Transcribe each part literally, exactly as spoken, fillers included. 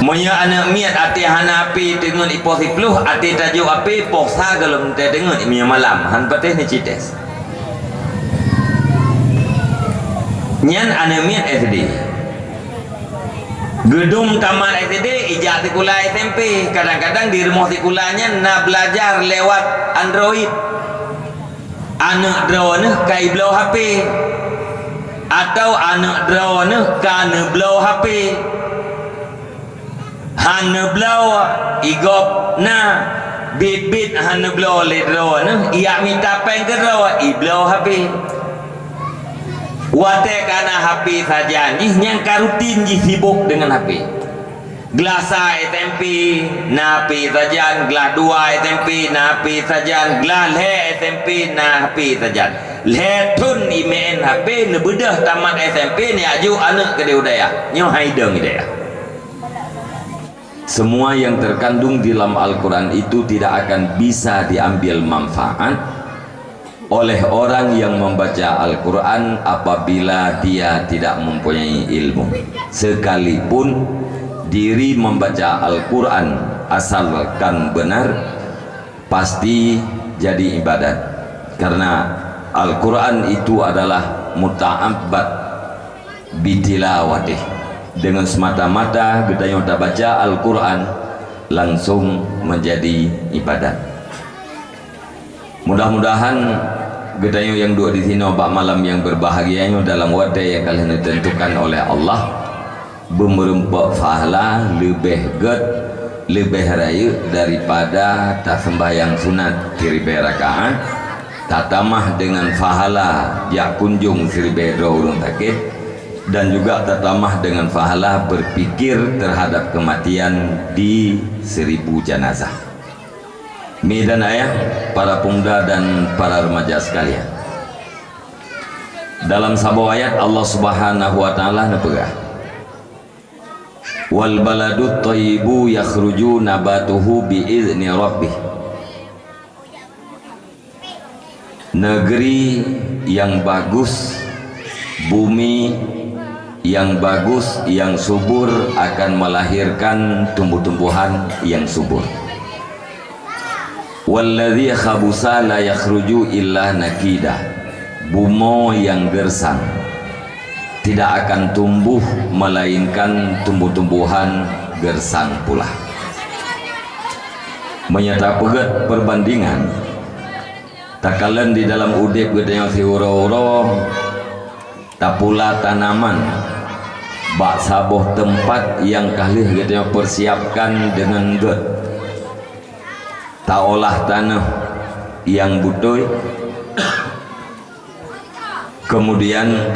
Meunyoe aneuk miet até hana api teungeut ipoh siploh, até tajok api poh sa gohlom teuteungeut meunyoe malam, han patéh neucites. Nyan aneuk miet S D. Geudum tamat S D, ijak sikula S M P. Kadang-kadang di rumoh sikula nyan na belajar lewat Android. Aneuk droeneuh ka ibloe H P, atau aneuk droeneuh ka neubloe H P. Han neubloe, igob na, biet-biet han neubloe lé droeneuh, ijak mita péng keudroe, ibloe H P. Watée ka na H P sajan jih, nyang ka rutin jih sibok deungon H P. Glah sa S M P na H P sajan, glah dua S M P na H P sajan, glah lhée S M P na H P sajan. Lhée thon imeu'en H P, neubeudôh tamat S M P, neujak jok aneuk keudéh u dayah. Nyoe hai dong i dayah. Semua yang terkandung di dalam Al-Quran itu tidak akan bisa diambil manfaat oleh orang yang membaca Al-Quran apabila dia tidak mempunyai ilmu. Sekalipun diri membaca Al-Quran asalkan benar, pasti jadi ibadat. Karena Al-Quran itu adalah muta'abbad bitilawatih. Dengan semata-mata geutanyoe tabaca Al-Quran, langsung menjadi ibadat. Mudah-mudahan geutanyoe nyang duek disinoe bak malam nyang berbahagia nyoe dalam watée nyang ka lheueh neutentukan oleh Allah, beumeureumpok pahala leubeh gét, leubeh rayeuk daripada taseumbahyang sunat siribée rakaat, tatamah deungon pahala jak kunjong siribée droe ureuëng sakét, dan juga tatamah deungon pahala berpikir terhadap kematian di seribu jenazah. Mi dan ayah, para pemuda dan para remaja sekalian. Dalam saboh ayat Allah Subhanahu wa Taala neupeugah, "Wal baladut thayyibu yakhruju nabatuhu bi izni rabbih." Negeri yang bagus, bumi yang bagus, yang subur akan melahirkan tumbuh-tumbuhan yang subur. "Walladzi khabusa la yakhruju illa nakida." Bumoe nyang gersang tidak akan tumbuh melainkan tumbuh-tumbuhan gersang pula. Meunyoe tapeugét perbandingan, takalon di dalam udeb geutanyoe siuroe-uroe, tapula tanaman bak saboh teumpat nyang ka lheueh geutanyoe peusiapkan deungon gét. Taolah tanoh nyang beutôi, kemudian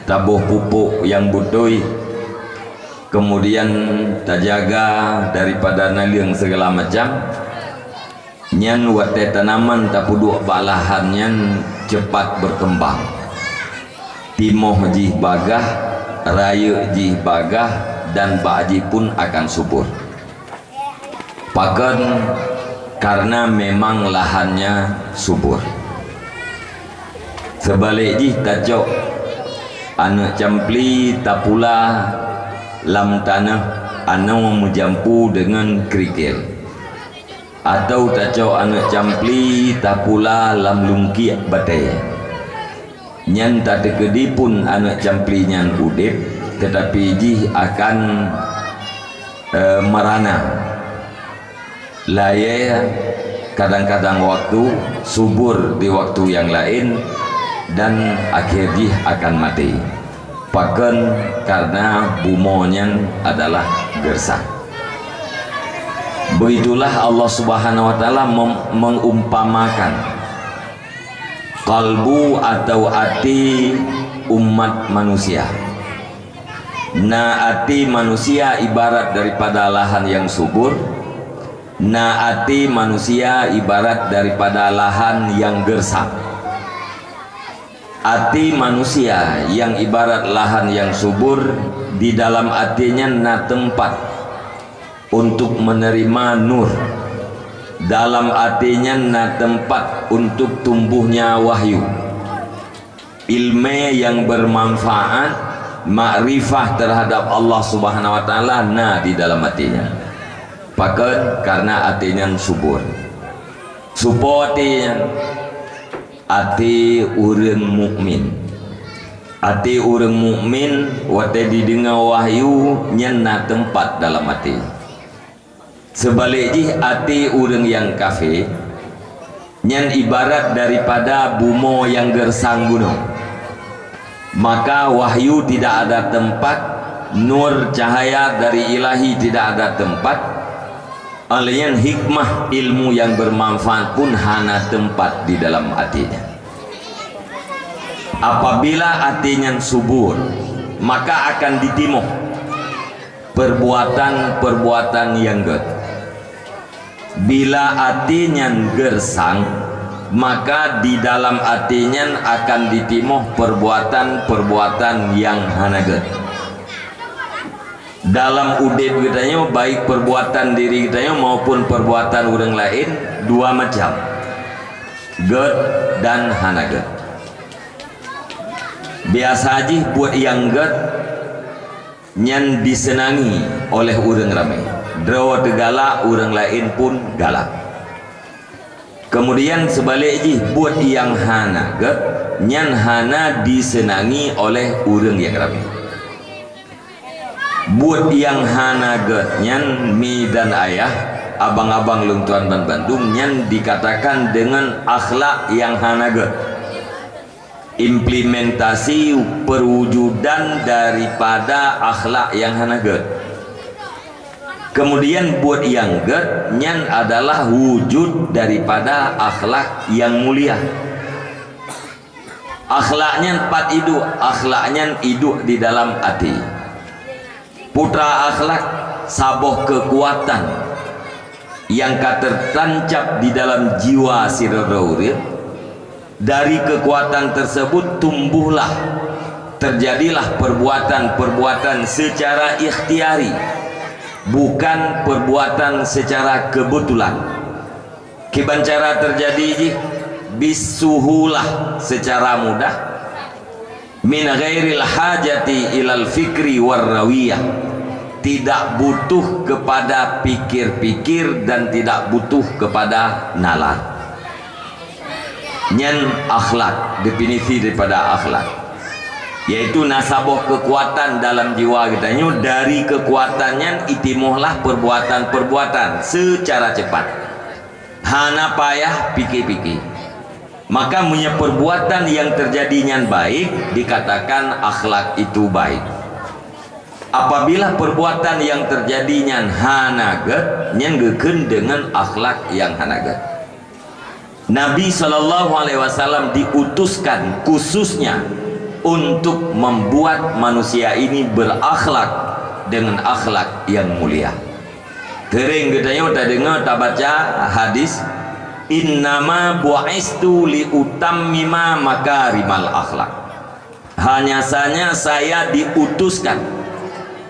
taboh pupuk nyang beutôi, kemudian tajaga daripada naleueng segala macam. Nyan watée tanaman tapeuduek bak lahan nyan cepat berkembang. Timoh jih bagah, rayeuk jih bagah, dan bak jih pun akan subur. Pakon? Karena memang lahannya subur. Seubalek jih tacok aneuk campli tapula lam tanoh anoe meujampu deungon kerikil. Atau tacok aneuk campli tapula lam lungkiek batée. Nyan tateukeudi pun aneuk campli nyan udeb, teutapi jih akan, eh, meurana. Layée kadang-kadang waktu, subur di waktu nyang laén, dan akhé jih akan maté. Pakon? Karena bumoe nyan adalah gersang. Begitulah Allah Subhanahu wa Taala mem-, mengumpamakan kalbu atau até umat manusia. Na até manusia ibarat daripada lahan nyang subur, na até manusia ibarat daripada lahan nyang gersang. Até manusia nyang ibarat lahan nyang subur, di dalam até nyan na teumpat untuk menerima nur. Dalam até nyan na teumpat untuk tumbuhnya wahyu, ilmée nyang bermanfaat, Makrifah terhadap Allah Subhanahu wa Taala na di dalam até nyan. Pakon? Karena até nyan subur. Soe po até nyan? Até ureuëng mukmin. Até ureuëng mukmin watée jideungoe wahyu nyan na teumpat dalam até. Seubalek jih, até ureuëng nyang kafé nyan ibarat daripada bumoe nyang geureusang gunong. Maka wahyu tidak ada tempat, nur cahaya dari Ilahi tidak ada tempat, óh lheueh nyan hikmah ilmu nyang bermanfaat pun hana teumpat di dalam até nyan. Apabila até nyan subur, maka akan jitimoh perbuatan-perbuatan nyang gét. Bila até nyan geureusang, maka di dalam até nyan akan jitimoh perbuatan-perbuatan nyang hana gét. Dalam udeb geutanyoe, baik perbuatan diri geutanyoe maupun perbuatan ureuëng laén, dua macam, gét dan hana gét. Biasa jih buet nyang gét nyan diseunangi oleh ureuëng ramé. Droe teugalak, ureuëng laén pun galak. Kemudian seubalek jih, buet nyang hana gét nyan hana diseunangi oleh ureuëng nyang ramé. Buet nyang hana gét nyan, mi dan ayah, abang-abang lôn tuan banmandum, nyan dikatakan deungon akhlak nyang hana gét. Implementasi perwujudan daripada akhlak nyang hana gét. Kemudian buet nyang gét nyan adalah wujud daripada akhlak nyang mulia. Akhlak nyan pat iduek, akhlak nyan iduek di dalam até. Putra akhlak, saboh keukuatan nyang ka teutancap di dalam jiwa sidroe ureuëng. Dari keukuatan tersebut tumbuhlah, terjadilah perbuatan-perbuatan secara ikhtiari, bukan perbuatan secara kebetulan. Kiban cara teujadi jih? Bisuhulah, secara mudah, min ghairil hajati ilal fikri war rawiyah, tidak butuh kepada pikir-pikir dan tidak butuh kepada nalar. Nyan akhlak, definisi daripada akhlak, yaitu na saboh keukuatan dalam jiwa geutanyoe. Dari keukuatan nyan itimohlah perbuatan-perbuatan secara cepat. Hana payah pike-pike. Maka meunyoe perbuatan nyang teujadi nyan baik, dikatakan akhlak itu baik. Apabila perbuatan nyang teujadi nyan hana gét, nyan geukheun deungon akhlak nyang hana gét. Nabi sallallahu alaihi wasallam diutuskan khususnya untuk membuat manusia ini berakhlak dengan akhlak yang mulia. Seuring geutanyoe tadeungoe tabaca hadis, "Innama bu'istu liutammima makarimal akhlak." Hanya saja saya diutuskan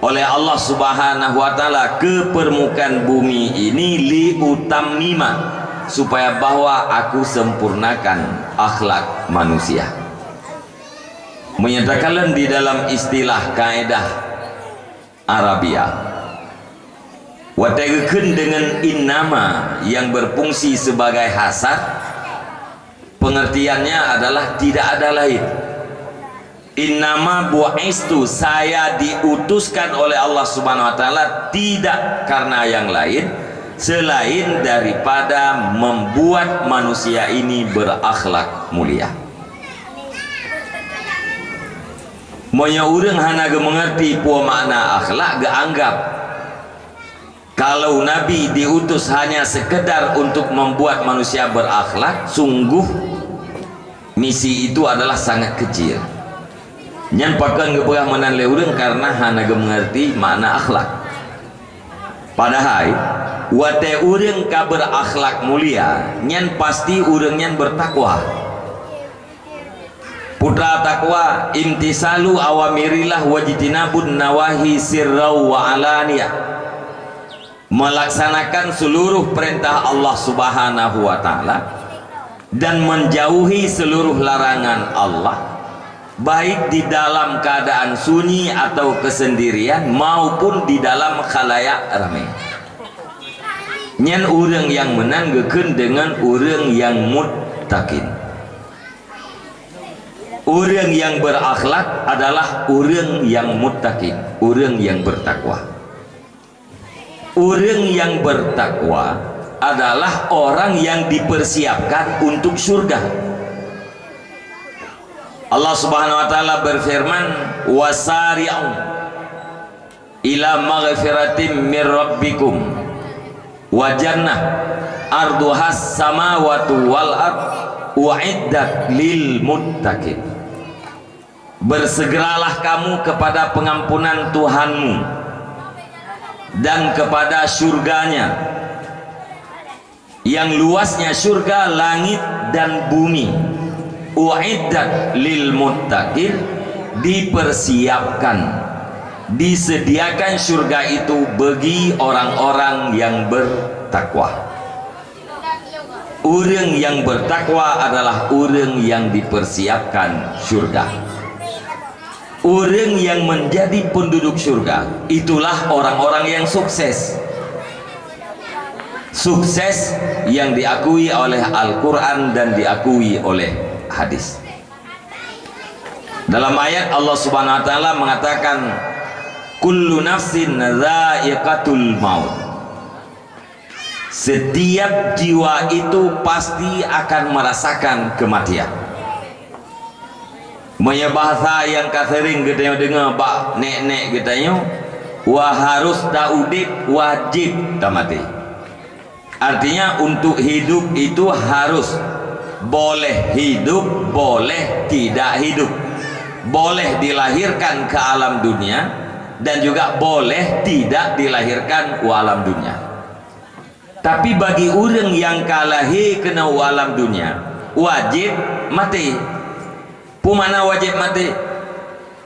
oleh Allah Subhanahu wa Taala ke permukaan bumi ini liutammima, supaya bahwa aku sempurnakan akhlak manusia. Menyatakan di dalam istilah kaedah Arabia. Watée geukheun deungon innama yang berfungsi sebagai hasar, pengertiannya adalah tidak ada lain. Innama bu'istu, saya diutuskan oleh Allah Subhanahu wa Taala tidak karena yang lain selain daripada membuat manusia ini berakhlak mulia. Meunyoe ureuëng hana geumeungerti peue makna akhlak, geuanggap kalau Nabi diutus hanya sekedar untuk membuat manusia berakhlak, sungguh misi itu adalah sangat kecil. Nyan pakon geupeugah meunan lé ureuëng karena hana geumeungerti makna akhlak. Padahai, watée ureuëng ka berakhlak mulia, nyan pasti ureuëng nyan bertakwa. Putra takwa, imtisalu awamirillah wajtinabun nawahi sirra wa alaniyah. Melaksanakan seluruh perintah Allah Subhanahu wa Taala dan menjauhi seluruh larangan Allah. baik di dalam keadaan sunyi atau kesendirian maupun di dalam khalayak ramé. Nyan ureuëng nyang meunan geukheun deungon ureuëng nyang muttaqin. Ureuëng nyang berakhlak adalah ureuëng nyang muttaqin, ureuëng nyang bertakwa. Ureuëng nyang bertakwa adalah orang yang dipersiapkan untuk syurga. Allah Subhanahu wa taala berfirman, "Wasari'u ila maghfiratim mir rabbikum wa jannah arduhas samawati wal ard uiddat lil muttaqin." Bersegeralah kamu kepada pengampunan Tuhanmu dan kepada syurganya, yang luasnya syurga, langit, dan bumi. Uiddat lil muttaqin, dipersiapkan, disediakan syurga itu bagi orang-orang yang bertakwa. Ureuëng nyang bertakwa adalah ureuëng nyang dipersiapkan syurga. Ureuëng nyang menjadi penduduk syurga, itulah orang-orang yang sukses. Sukses yang diakui oleh Al-Quran dan diakui oleh hadis. Dalam ayat, Allah Subhanahu wa taala mengatakan, "Kullu nafsin dzaiqatul maut." Setiap jiwa itu pasti akan merasakan kematian. Meunyoe bahasa nyang ka seuring geutanyoe deungoe bak nék-nék geutanyoe, "Wa harus ta udeb, wajéb ta maté." Artinya, untuk hidup itu harus, boleh hidup, boleh tidak hidup. Boleh dilahirkan ke alam dunia dan juga boleh tidak dilahirkan ke alam dunia. Tapi bagi ureuëng nyang ka lahé keunoe u alam dunia, wajéb maté. Peue makna wajéb maté?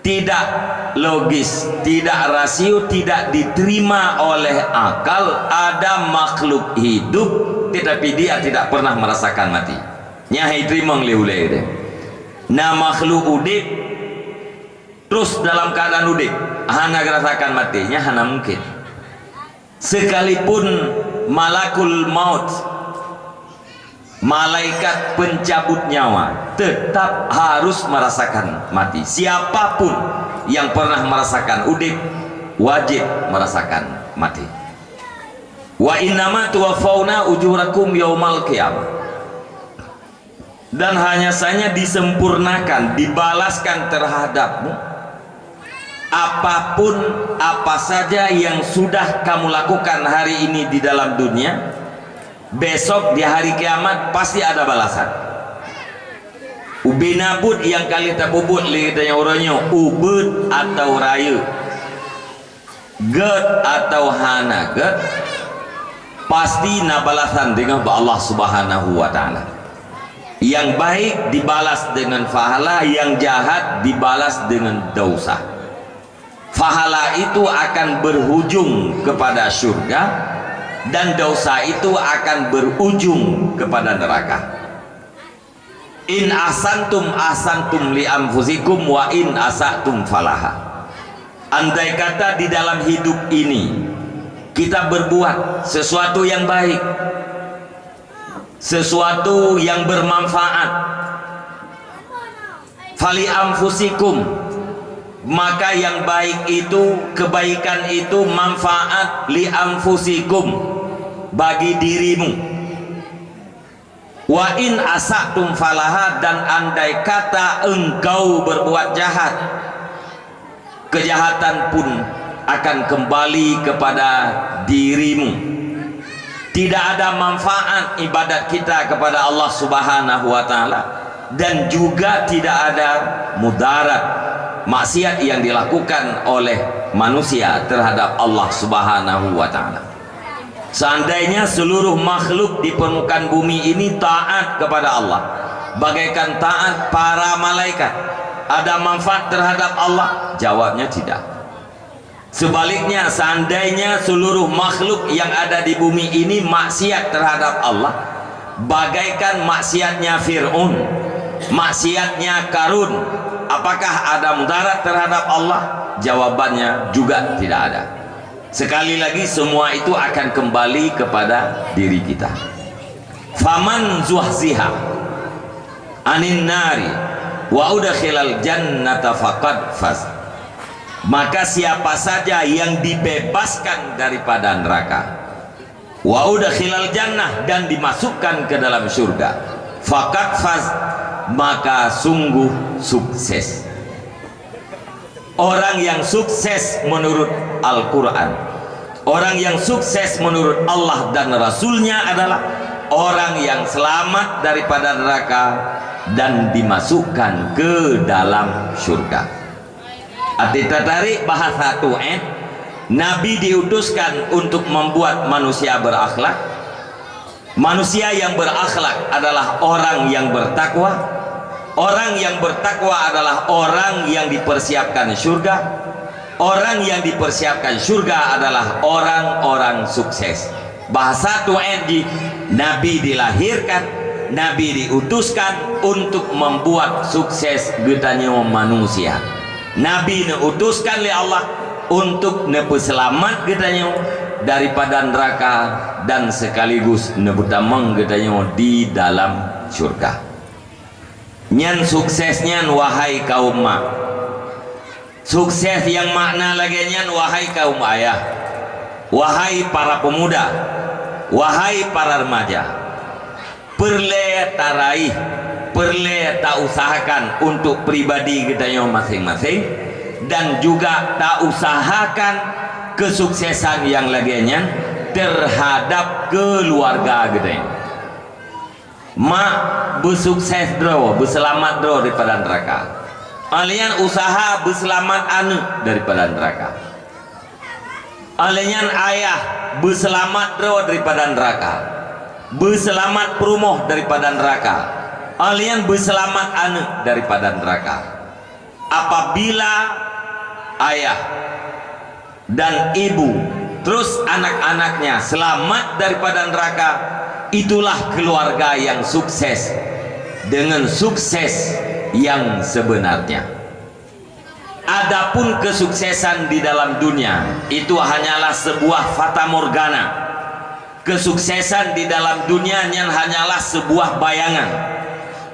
Tidak logis, tidak rasio, tidak diterima oleh akal ada makhluk hidup tetapi dia tidak pernah merasakan mati. Nyan hai teurimong lé ulée deh. Na makhluk udeb terus dalam keadaan udeb, hana geurasakan maté, nyan hana mungkin. Sekalipun malakul maut, malaikat pencabut nyawa, tetap harus merasakan mati. Siapapun yang pernah merasakan udeb, wajib merasakan mati. "Wa innama tuwaffauna ujurakum yaumal qiyamah." Dan hanya saja disempurnakan, dibalaskan terhadapmu apapun, apa saja yang sudah kamu lakukan hari ini di dalam dunia, besok di hari kiamat pasti ada balasan. Ubena buet nyang ka lheueh tapubuet lé geutanyoe uroe nyoe, ubeuet atawa rayeuk, gét atawa hana gét, pasti na balasan deungon bak Allah Subhanahu wa Ta'ala. Yang baik dibalas dengan pahala, yang jahat dibalas dengan dosa. Pahala itu akan berujung kepada syurga, dan dosa itu akan berujung kepada neraka. "In ahsantum ahsantum li anfusikum wa in asatum falaha." Andai kata di dalam hidup ini kita berbuat sesuatu yang baik, sesuatu yang bermanfaat, "fali anfusikum", maka yang baik itu, kebaikan itu manfaat li anfusikum, bagi dirimu. "Wa in asatum falaha", dan andai kata engkau berbuat jahat, kejahatan pun akan kembali kepada dirimu. Tidak ada manfaat ibadat kita kepada Allah Subhanahu wa Ta'ala, dan juga tidak ada mudarat maksiat yang dilakukan oleh manusia terhadap Allah Subhanahu wa Ta'ala. Seandainya seluruh makhluk di permukaan bumi ini taat kepada Allah, bagaikan taat para malaikat, ada manfaat terhadap Allah? Jawabnya tidak. Sebaliknya, seandainya seluruh makhluk yang ada di bumi ini maksiat terhadap Allah, bagaikan maksiatnya Fir'aun, maksiatnya Karun, Apakah ada mudarat terhadap Allah? Jawabannya juga tidak ada. Sekali lagi, semua itu akan kembali kepada diri kita. Faman zuhziha anin nari wa udkhilal jannata faqad faz. Maka siapa saja yang dibebaskan daripada neraka, wa udkhilal jannah, dan dimasukkan ke dalam surga, faqad faz, maka sungguh sukses. Orang yang sukses menurut Al-Quran, orang yang sukses menurut Allah dan Rasulnya adalah orang yang selamat daripada neraka dan dimasukkan ke dalam surga. Até tatarék bahasa tu'en, Nabi diutuskan untuk membuat manusia berakhlak. Manusia yang berakhlak adalah orang yang bertakwa. Orang yang bertakwa adalah orang yang dipersiapkan surga. Orang yang dipersiapkan surga adalah orang-orang sukses. Bahasa tu'en jih, Nabi dilahirkan, Nabi diutuskan untuk membuat sukses geutanyoe manusia. Nabi neuutuskan lé Allah untuk neupeuseulamat geutanyoe daripada neuraka dan sekaligus neupeutamong geutanyoe di dalam syurga. Nyan sukses nyan, wahai kaum mak. Sukses nyang makna lagée nyan, wahai kaum ayah, wahai para pemuda, wahai para remaja. Peureulée taraih, peureulée tausahakan untuk pribadi geutanyoe maséng-maséng, dan juga tausahakan keusuksesan nyang lagée nyan teuhadab keuluwarga geutanyoe. Mak beusukses droe, beuseulamat droe daripada neuraka. Alèh nyan useuha beuseulamat aneuëk daripada neuraka. Alèh nyan ayah beuseulamat droe daripada neuraka, beuseulamat peurumoh daripada neuraka, alèh nyan beuseulamat aneuëk daripada neuraka. Apabila ayah dan ibu, terus anak-anaknya selamat daripada neraka, itulah keluarga yang sukses dengan sukses yang sebenarnya. Adapun kesuksesan di dalam dunia, itu hanyalah sebuah fatamorgana. Kesuksesan di dalam dunia nyan hanyalah sebuah bayangan.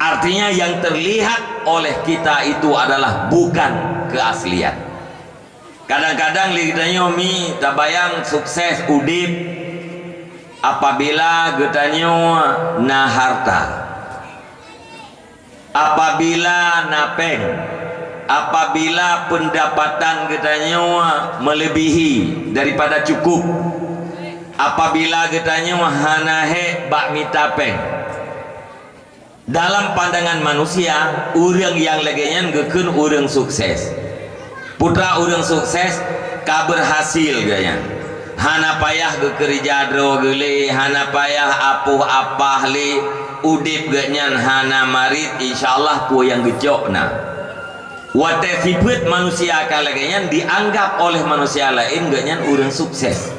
Artinya, yang terlihat oleh kita itu adalah bukan keaslian. Kadang-kadang lé geutanyoe mi tabayang sukses udeb apabila geutanyoe na harta. Apabila na péng, apabila peundapatan geutanyoe meulebihi daripada cukup, apabila geutanyoe hana hék bak mita péng. Dalam pandangan manusia, ureuëng nyang lagée nyan geukheun ureuëng sukses. Putra ureuëng sukses ka beurhasil geuhnyan. Hana payah geukeurija droe geuh lé, hana payah apoh apah lé, udeb geuhnyan hana marit, insya Allah peue nyang geucok na. Watée sifeuet manusia ka lagée nyan dianggap oleh manusia laén geuhnyan ureuëng sukses.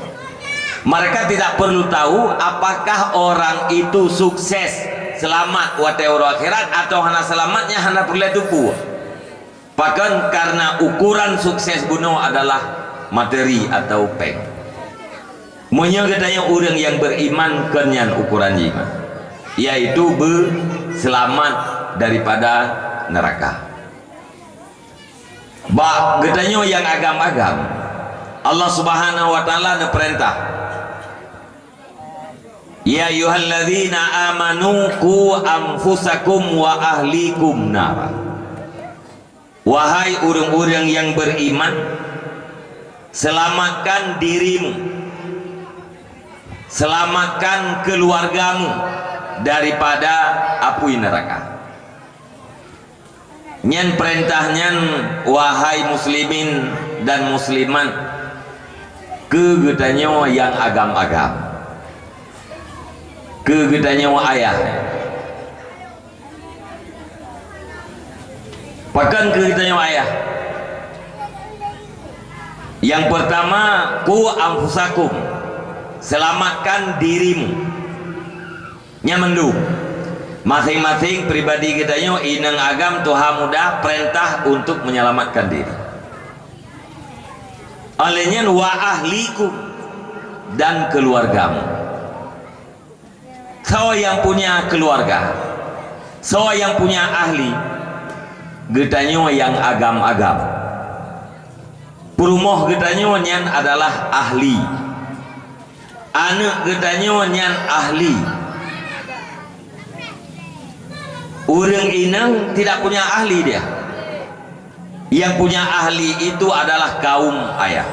Mereka tidak perlu tahu apakah orang itu sukses, selamat watée uroe akhirat, atau hana selamat, nyan hana peureulée teupeue. Pakon? Karena ukuran sukses bunoe adalah materi atau péng. Meunyoe geutanyoe ureuëng nyang beriman, kon nyan ukuran jih, yaitu beuseulamat daripada neraka. Bak geutanyoe nyang agam-agam, Allah Subhanahu wa Taala neupeurintah, "Ya ayyuhalladzina amanu qu anfusakum wa ahlikum nara." Wahai ureuëng-ureuëng nyang beriman, selamatkan dirimu, selamatkan keluargamu daripada apui neraka. Nyan peurintah nyan, wahai muslimin dan muslimat, keu geutanyoe nyang agam-agam, keu geutanyoe ayah. Pakon keu geutanyoe ayah? Yang pertama, qu anfusakum, selamatkan dirimu. Nyan mandum. Masing-masing pribadi geutanyoe inong agam tuha muda perintah untuk menyelamatkan diri. Oleh nyan, wa ahlikum, dan keluargamu. Soe nyang punya keuluwarga, soe nyang punya ahli, geutanyoe nyang agam-agam. Peurumoh geutanyoe nyan adalah ahli. Aneuëk geutanyoe nyan ahli. Ureuëng inong tidak punya ahli dia. Yang punya ahli itu adalah kaum ayah.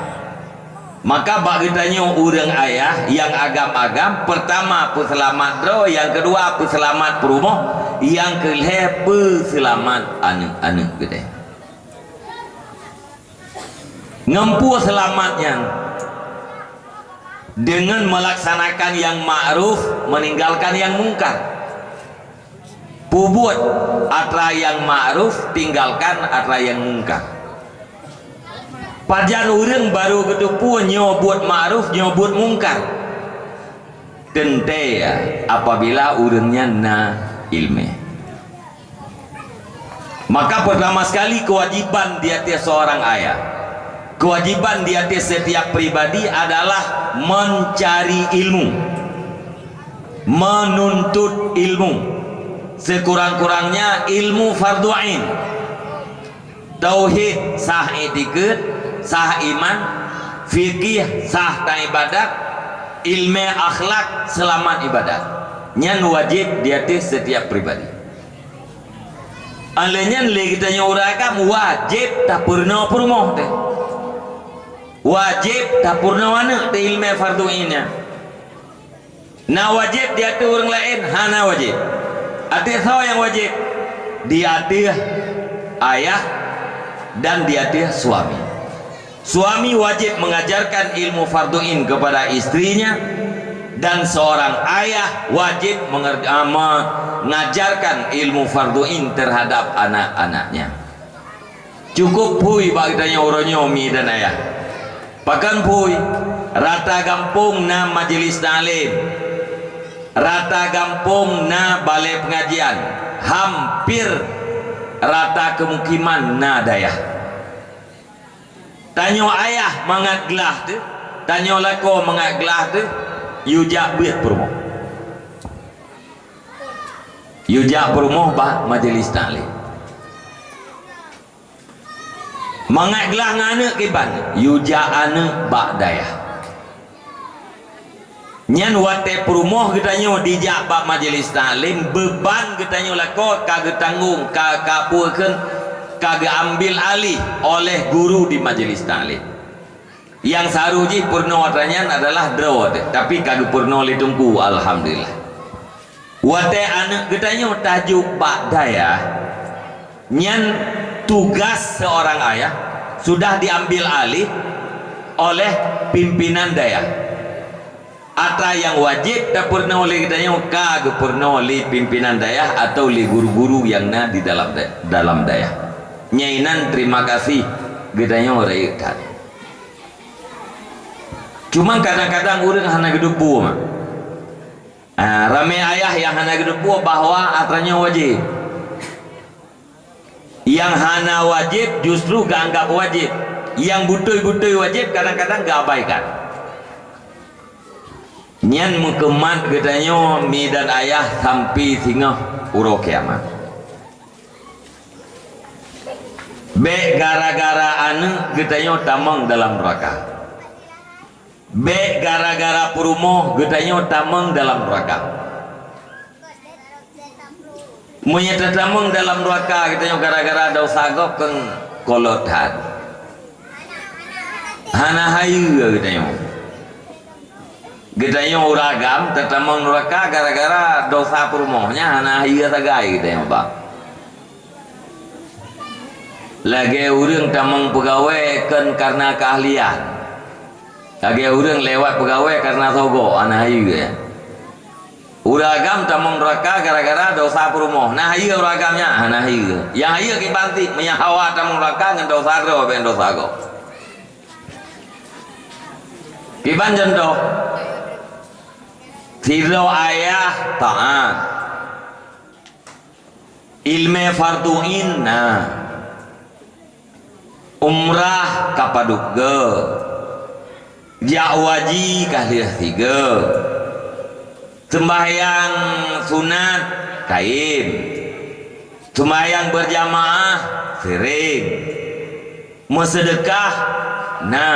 Maka bak geutanyoe ureuëng ayah nyang agam-agam, peurtama peuseulamat droe, nyang keudua peuseulamat peurumoh, nyang keulhée peuseulamat aneuëk-aneuëk geude. Ngon peue seulamat nyan? Deungon meulaksanakan nyang ma'ruf, meuninggalkan nyang mungkar. Peubuet atra nyang ma'ruf, tinggalkan atra nyang mungkar. Pajan ureuëng barô geuteupeue nyoe buet ma'ruf, nyoe buet mungkar? Teuntée apabila ureuëng nyan na iéleumé. Maka pertama sekali kewajiban di ateueh seorang ayah, kewajiban di ateueh setiap pribadi adalah mencari ilmu, menuntut ilmu, sekurang-kurangnya ilmu fardu ain. Tauhid, sah itikeuet, sah iman, fikih, sah taibadat, iéleumé akhlak, seulamat ibadat. Nyan wajéb di ateueh setiap pribadi. Alheuh nyan lé geutanyoe ureuëng agam wajéb tapeurunoe peurumoh teuh. Wajéb tapeurunoe aneuëk teuh iéleumé fardu ain nyan. Na wajéb di ateueh ureuëng laén? Hana wajéb. Ateueh soe nyang wajéb? Di ateueh ayah dan di ateueh suami. Suami wajib mengajarkan ilmu fardu ain kepada istrinya, dan seorang ayah wajib menger- ah, mengajarkan ilmu fardu ain terhadap anak-anaknya. Cukup phui bak geutanyoe uroe nyoe mi dan ayah. Pakon phui? Rata gampông na majelis taklim, rata gampông na balée pengajian, hampir rata keumukiman na dayah. Tanyoe ayah mangat glah teuh, tanyoe lakoe mangat glah teuh, yue jak beuet peurumoh. Yue jak peurumoh bak majelis taklim. Mangat glah ngon aneuëk kiban, yue jak aneuëk bak dayah. Nyan watée peurumoh geutanyoe dijak bak majelis taklim, beuban geutanyoe lakoe ka geutanggong, ka, ka peue kheun, ka geuambil alih oleh guru di majelis taklim. Nyang seuharôh jih peurunoe atra nyan adalah droe teuh, tapi ka geupeurunoe lé teungku, alhamdulillah. Watée aneuëk geutanyoe tajok bak dayah, nyan tugas seorang ayah sudah diambil alih oleh pimpinan dayah. Atra nyang wajéb tapeurunoe lé geutanyoe ka geupeurunoe lé pimpinan dayah atau lé guru-guru nyang na di dalam da- dalam dayah. Nyan inan terima kasih geutanyoe rayeuk that. Cuma kadang-kadang ureuëng hana geuteupeue mah. Ah, ramé ayah nyang hana geuteupeue bahwa atra nyoe wajéb. Nyang hana wajéb justru geuanggab wajéb. Nyang beutôi-beutôi wajéb kadang-kadang geuabaikan. Nyan meukeumat geutanyoe mi dan ayah sampai singoh uroe kiamat. Bék gara-gara aneuëk geutanyoe tamong dalam neuraka. Bék gara-gara peurumoh geutanyoe tamong dalam neuraka. Meunyoe tatamong dalam neuraka geutanyoe gara-gara desya gob, keu kolot that. Hana hayeue geutanyoe. Geutanyoe ureuëng agam tatamong neuraka gara-gara desya peurumoh, nyan hana hayeue sagai geutanyoe bak. Lagée ureuëng tamong peugawée kon kareuna keuahlian. Lagée ureuëng lewat peugawée kareuna soe gob, hana hayeue. Ureuëng agam tamong neuraka gara-gara desya peurumoh. Na hayeue ureuëng agam nyan? Hana hayeue. Nyang hayeue kiban cit, meunyoe Hawa tamong neuraka ngon desya droe, bék desya gob. Kiban cuntoh, sidroe ayah taát, Ileumèe fardhu ain na. Umrah ka padub goe. Jak haji ka lheueh sigoe. Seumbahyang sunat kayém. Seumbahyang beurjamaah sering. Meuseudeukah na.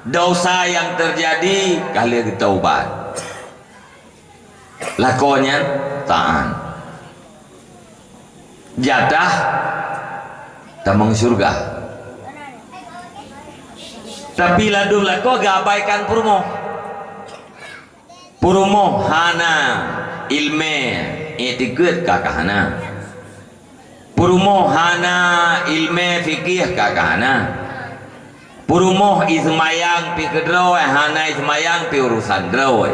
Desya nyang teujadi ka lheueh geutaubat. Lakoe nyan taát. Jatah tamong syeuruga. Tapi ladôm lakoe geuabaikan peurumoh. Peurumoh hana ileumèe, iktikeuet ka, ka hana. Peurumoh hana ileumèe fikih ka, ka hana. Peurumoh iseumayang pih keudroe, hana iseumayang pih urusan droe.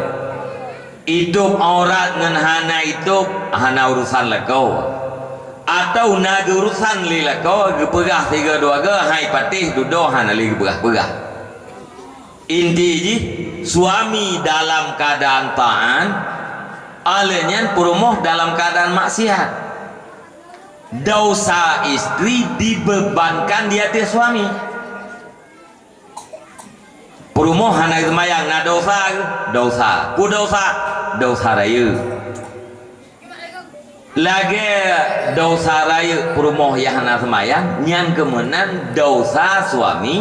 Itôb aurat ngon hana itôb, hana urusan lakoe. Atawa na geuurusan lé lakoe, geupeugah sigoe dua goe, hai patéh dudoe hana lé geupeugah-peugah. Inti jih, suami dalam keadaan taat, alèh nyan peurumoh dalam keadaan maksiat. Desya istri dibebankan di ateueh suami. Peurumoh hana seumayang na desya, desya. Peue desya? Desya rayeuk. Lagèe desya rayeuk peurumoh nyang hana seumayang, nyan keumeunan desya suami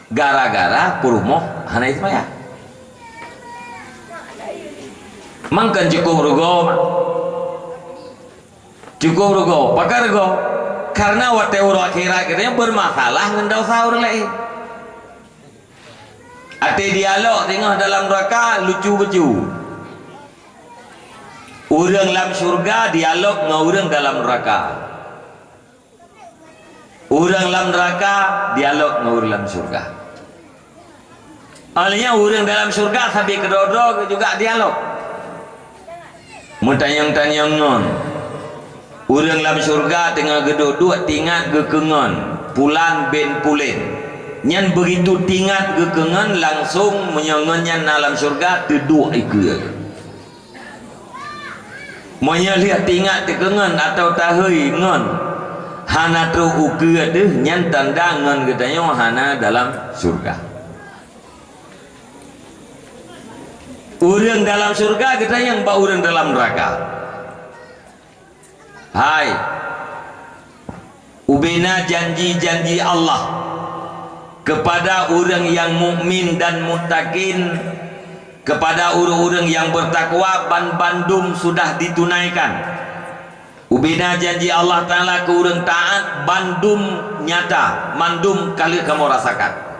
gara-gara peurumoh hana seumayang. Mangkon cukôp rugoe, mak. Cukôp rugoe. Pakon rugoe? Karena watèe uroe akhirat geutanyoe beurmasalah ngon desya ureueng laén. Até dialog teungoh dalam neuraka lucu-lucu. Ureueng lam syeuruga dialog ngon ureueng dalam neuraka. Ureueng lam neuraka dialog ngon ureueng lam syeuruga. Alèh nyan ureueng dalam syeuruga sabe keudroe-droe juga dialog. Meutanyong-tanyong ngon. Ureueng lam syeuruga teungoh geuduek-duek tingat geukeungon pulan bin pulen. Nyan begitu tingat geukeungon langsong meunyoe ngon nyan na lam syeuruga teuduek ikeue. Meunyoe lheueh tingat teukeungon atawa tahôi ngon hana trok ukeue deuh, nyan tanda ngon geutanyoe hana dalam syeuruga. Ureueng dalam syeuruga geutanyong bak ureueng dalam neuraka. Hai, ubena janji-janji Allah kepada ureueng nyang mukmin dan muttaqin, kepada ureueng-ureueng nyang beutakwa, ban bandum sudah ditunaikan. Ubena janji Allah Taala keu ureueng taat, bandum nyata, mandum ka lheueh kamoe rasakan.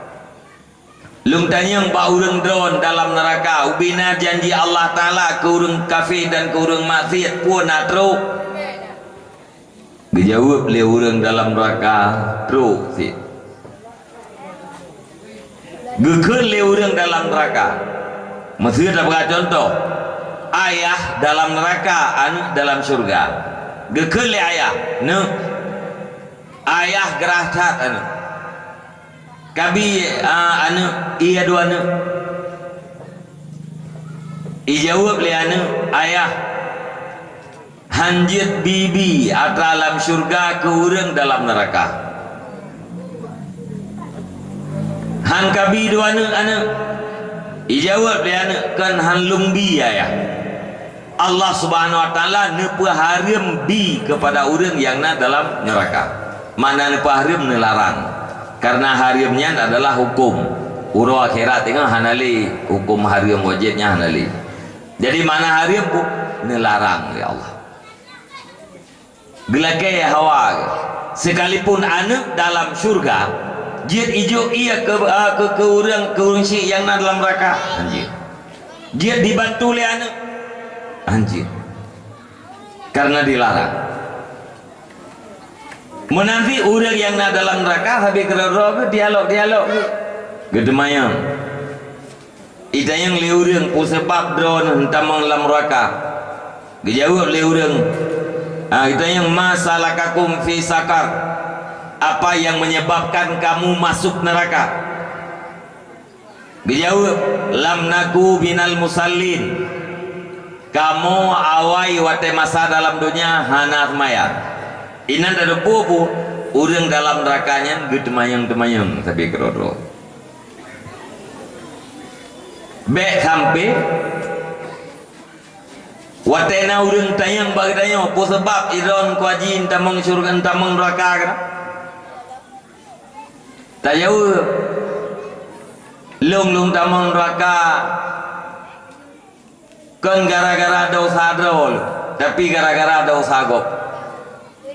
Lôn tanyong bak ureueng droen dalam neuraka, ubena janji Allah Taala keu ureueng kafé dan keu ureueng maksiet, peue na trok? Geujaweueb lé ureueng dalam neuraka, trok cit. Geukheun lé ureueng dalam neuraka. Meuseu tapeugah cuntoh, ayah dalam neuraka, aneuk dalam syeuruga. Geukheun lé ayah, "Neuk, ayah grah that aneuk." Kabi, a, aneuk, ie dua aneuk. Ijaweueb lé aneuk, "Ayah, han jeuet bi-bi atra lam syeuruga keu ureueng dalam neuraka." Han kabi dua aneuk, aneuk. Ijaweueb lé aneuk, "Kon han lôn bi, Ayah." Allah Subhanahu wa Taala neupeuhareuem bi keupada ureueng nyang na dalam neuraka. Makna neupeuhareuem, neularang. Karena hareuem nyan adalah huköm. Uroe akhirat teungoh hana lé huköm hareuem wajéb nyan hana lé. Jadi makna hareuem pu-, neularang lé Allah. Geulakée Hawa, sekalipun aneuk dalam syeuruga, jeuet ijok ie keu, a, keu, keu ureueng, keu ureueng syik nyang na dalam neuraka? Han jeuet. Jeuet dibantu lé aneuk? Han jeuet. Karena dilarang. Meunan cit ureueng nyang na dalam neuraka sabe keudroe-droe geuh dialog-dialog geuh. Geuteumanyong. Itanyong lé ureueng, "Peue sabab droeneuh tamong lam neuraka?" Geujaweueb lé ureueng, a, itanyong, "Ma salakakum fi saqar?" Apa yang menyebabkan kamu masuk neraka? Geujaweueb, "Lam naku minal musallin." Kamoe awai watée masa dalam donya hana seumayang. Inan tateupeue buet ureuëng dalam neuraka nyan geuteumanyong-teumanyong sabe keudroe-droe. Bék sampai watée na ureuëng tanyong bak geutanyoe, "Peue sabab droeneuh kuaji tamong syurga, tamong neuraka keunoe?" Tajaweueb, "Lôn, lôn tamong neuraka kon gara-gara desya droe lôn, tapi gara-gara desya gob.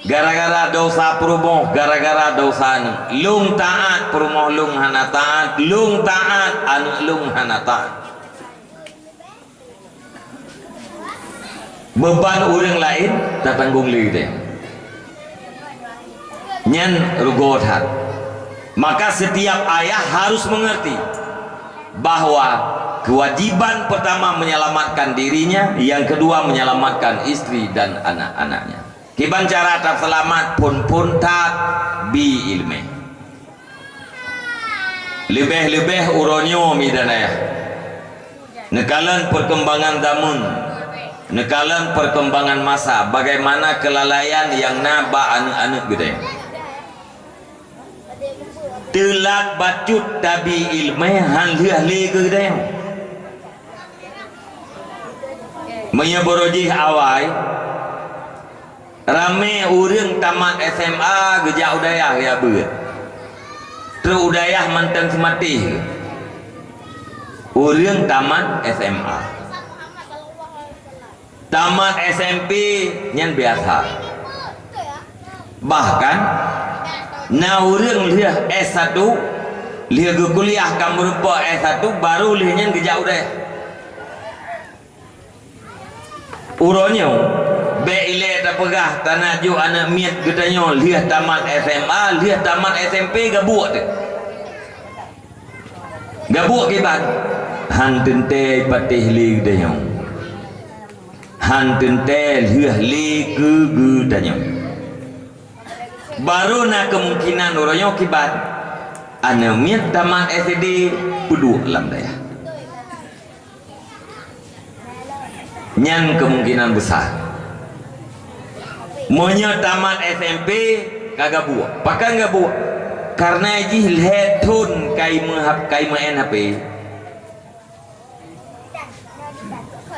Gara-gara desya peurumoh, gara-gara desya aneuëk. Lôn taát, peurumoh lôn hana taát, lôn taát, aneuëk lôn hana taát." Beuban ureuëng laén tatanggong lé geutanyoe. Nyan rugoe that. Maka setiap ayah harus mengerti bahwa kewajiban pertama menyelamatkan dirinya, yang kedua menyelamatkan istri dan anak-anaknya. Kiban cara taseulamat? Phon-phon that bi iéleumé. Leubeh-leubeh uroe nyoe, mi dan ayah. Neukalon perkembangan zaman, neukalon perkembangan masa, bagaimana kelalaian nyang na bak aneuëk-aneuëk geutanyoe. Teulat bacut tabi iéleumé han lheueh lé keu geutanyoe. Meunyoe barô jih awai, ramé ureuëng tamat S M A geujak u dayah geujak beuet. Trok u dayah mantong seumatéh ureuëng tamat S M A. Tamat S M P nyan biasa. Bahkan na ureuëng lheueh S satu, lheueh geukuliah ka meurumpok S satu, baru lheueh nyan geujak u dayah. Uroe nyoe, bék ilée tapeugah tanak jok aneuëk miet geutanyoe lheueh tamat S M A, lheueh tamat S M P gabuek teuh. Gabuek kiban, han teuntée patéh lé geutanyoe. Han teuntée lheueh lé keu geutanyoe. Baru na keumungkinan uroe nyoe kiban, aneuëk miet tamat S D peuduek lam dayah. Nyan keumungkinan besar. Meunyoe tamat S M P ka gabuek. Pakon gabuek? Karena jih lhée thon kai meuhap-, kai meu'en H P.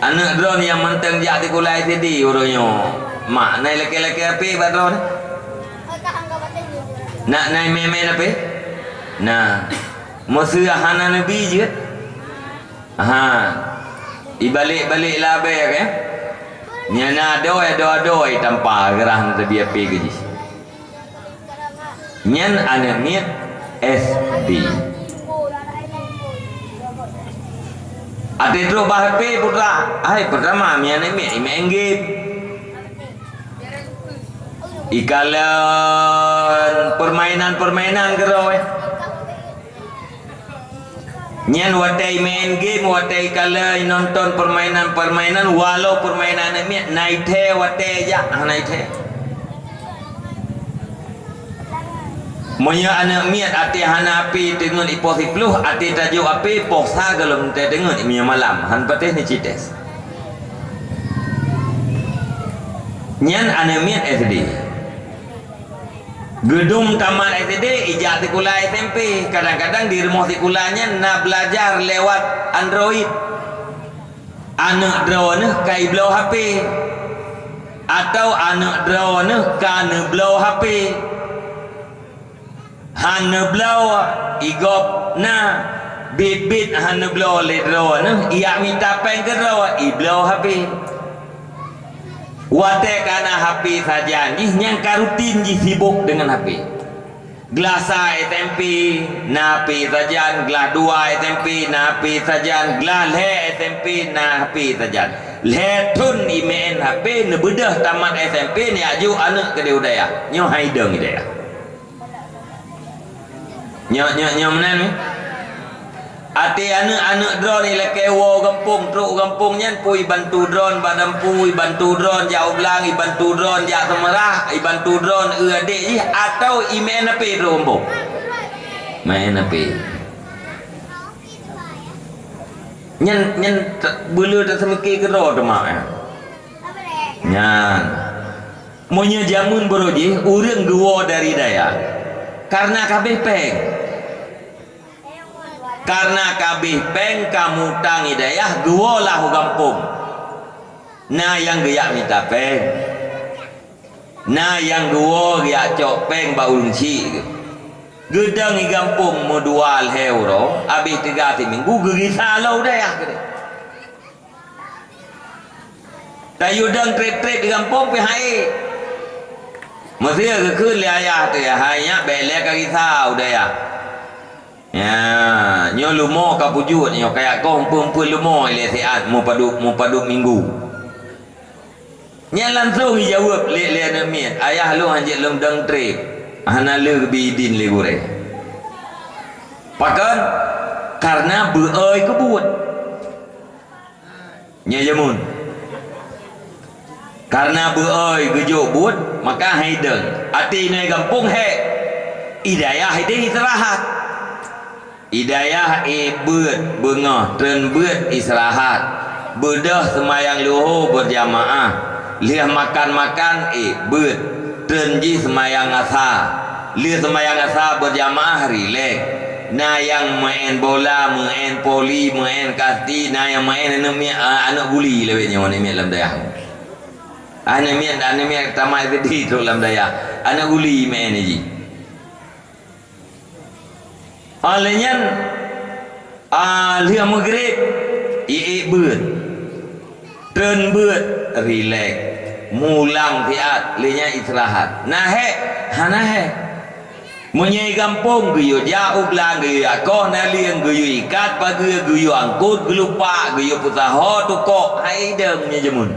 Aneuëk droeneuh nyang mantong jak sikula S D uroe nyoe, mak, na ilakée-lakée H P bak droeneuh? Na, na imé-imé H P? Na. Meuseu hana neubi jeuet? Ha. Ibalek-balek labée, kan? Nyan na adoe, adoe-adoe tampa geurah na teubiet H P keu jih. Nyan aneuëk miet S D. Até trok bak H P putra, hai, pertama mi aneuëk miet, imeu'en game. Ikalon permainan-permainan keudroe. Nyan watée main game, watée ikalon nonton permainan-permainan, walau permainan aneuëk miet, na ithée watée jak, hana ithée. Meunyoe aneuëk miet até hana H P teungeut ipoh siploh, até tajok H P poh sa gohlom teuteungeut meunyoe malam, han patéh neucites. Nyan aneuëk miet S D. Geudum tamat S D, ijak sikula S M P. Kadang-kadang di rumoh sikula nyan na belajar lewat Android. Aneuëk droeneuh ka ibloe H P, atau aneuëk droeneuh ka neubloe H P. Han neubloe, i gob na, biet-biet han neubloe lé droeneuh, ijak mita péng keudroe, ibloe H P. Watée ka na H P sajan jih, nyan ka rutin jih sibok deungon H P. Glah sa S M P na H P sajan, glah dua S M P na H P sajan, glah lhée S M P na H P sajan. Lhée thon imeu'en H P, neubeudôh tamat S M P, neujak jok aneuëk keudéh u dayah. Nyoe hai dong i dayah. Nyoe, nyoe, nyoe meunan, eh? Até aneuëk-aneuëk droeneuh ilakée woe u gampông, trok u gampông nyan peue ibantu droeneuh bak dampu, ibantu droeneuh jak u blang, ibantu droeneuh jak seumeurah, ibantu droeneuh eu adék jih, atau imeu'en H P trok u gampông? Meu'en H P. Nyan, nyan te-, beuleu taseumike keudroe teuma, eh. Nyan. Meunyoe jameun baroe jih, ureueng geuwoe dari dayah, kareuna ka abéh péng. Kareuna ka abéh péng, ka mutang i dayah, geuwoe lah u gampông. Na nyang geujak mita péng. Na nyang geuwoe geujak cok péng bak ureueng chik geuh. Geudong i gampông meudua lhèe uroe, abéh teuga siminggu geugisa lom u dayah keudeh. Tayue dong trép-trép di gampông pih han ék. Meusé geukheun lé ayah teuh, "Hai nyak, bèk lé ka gisa u dayah. Nya, nyoe leumo ka peujuet, nyoe kajak koh eumpeuen-eumpeuen leumo ilèe siat meupadub, meupadub minggu." Nyan langsông jijaweueb lé, lé aneuk miet, "Ayah lôn hanjeuet lôn dong trép, hana lé geubi idin lé gurèe." Pakon? Kareuna beu-ôi keu buet. Nyoe jameun. Kareuna beu-ôi geujok buet, maka han idong. Até inoe gampông hék. I dayah ideh istirahat. I dayah ék beuet beungoh, treun beuet istirahat. Beudôh seumayang luho beujamaah. Lheueh makan-makan ék beuet. Treun jih seumayang asa. Lheueh seumayang asa beujamaah rilek. Na nyang meu'en bola, meu'en poli, meu'en kasti, na nyang meu'en aneuk miet, a, aneuk guli lawét nyoe aneuk miet lam dayah. Aneuk miet, aneuk miet tamat S D trok lam dayah. Aneuk guli meu'en jih. Óh lheueh nyan, a, lheueh meugrib, iék beuet. Treun beuet, rilek. Mulang siat, lheueh nyan istirahat. Na hék? Hana hék. Meunyoe i gampông, geuyue jak u blang, geuyue jak koh naleueng, geuyue ikat pageue, geuyue angkot, geulupak, geuyue peusaho tukok, han idong meunyoe jameun.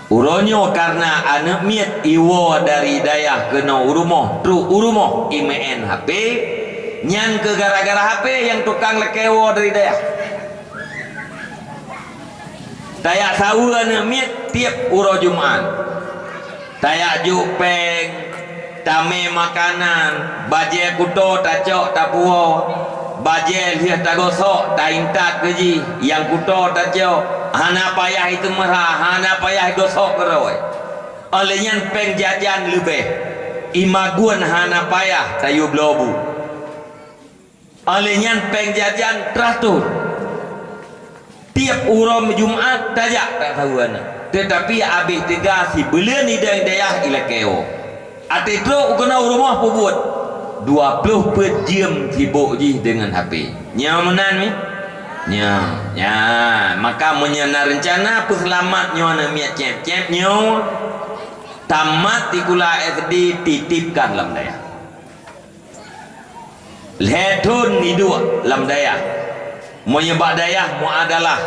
Uroe nyoe kareuna aneuk miet iwoe dari dayah keunoe u rumoh, trok u rumoh, imeu'en H P, nyan keuh gara-gara H P nyang tukang lakèe woe dari dayah. Tajak saweue aneuk miet tiep uroe Jumat. Tajak jok péng, tamé makanan, bajèe kuto tacok tapuwoe, bajèe lheueh tagosok taintat keu jih, nyang kuto tacok, hana payah iteumeurah, hana payah igosok keudroe. Óh lheueh nyan péng jajan leubeh, imagun hana payah tayue bloe bu. Óh lheueh nyan péng jajan teuatur. Tiep uroe Jumat tajak tasaweue aneuk. Teutapi abéh teuga sibuleuen idong dayah ilakèe woe. Até trok u keunoe u rumoh peubuet, dua ploh peuet jeuem sibok jih deungon H P. Nyoe meunan mi? Nyoe. Nyan, maka meunyoe na reuncana peuseulamat nyoe aneuk miet cép-cép nyoe, tamat sikula S D titipkan lam dayah. Lhèe thon iduek lam dayah. Meunyoe bak dayah muadalah,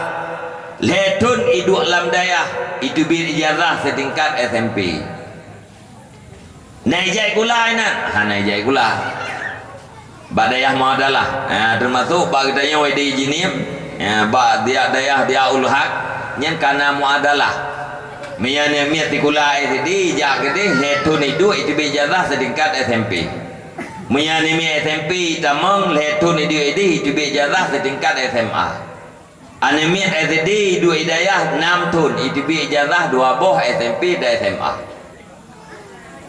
lhèe thon iduek lam dayah, iteubiet ijazah seutingkat S M P. Na ijak sikula inan? Hana ijak sikula. Bak dayah muadalah, ha, teumasok bak geutanyoe di Jeunieb, ha, bak dayah, dayah Diaul Haq, nyan ka na muadalah. Meunyoe aneuk miet sikula S D, ijak keudeh, lhèe thon iduek, iteubiet ijazah seutingkat S M P. Meunyoe aneuk miet S M P itamong, lhèe thon iduek ideh, iteubiet ijazah seutingkat S M A. Aneuk miet S D iduek i dayah nam thon, iteubiet ijazah dua boh S M P dan S M A.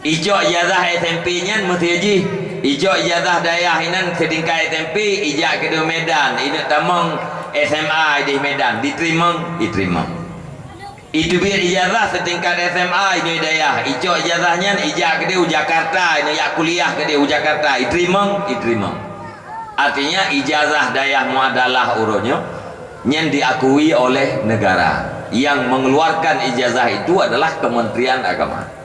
Icok ijazah S M P nyan meusti jih, icok ijazah dayah inan seutingkat S M P, ijak keudeh Medan, ineuk tamong S M A ideh Medan, diteurimong, iteurimong. Iteubiet ijazah seutingkat S M A inoe dayah, icok ijazah nyan ijak keudeh u Jakarta, inoe jak kuliah keudeh u Jakarta, iteurimong, iteurimong. Artinya, ijazah dayah muadalah uroe nyoe nyan diakui oleh negara. Yang mengeluarkan ijazah itu adalah Kementerian Agama.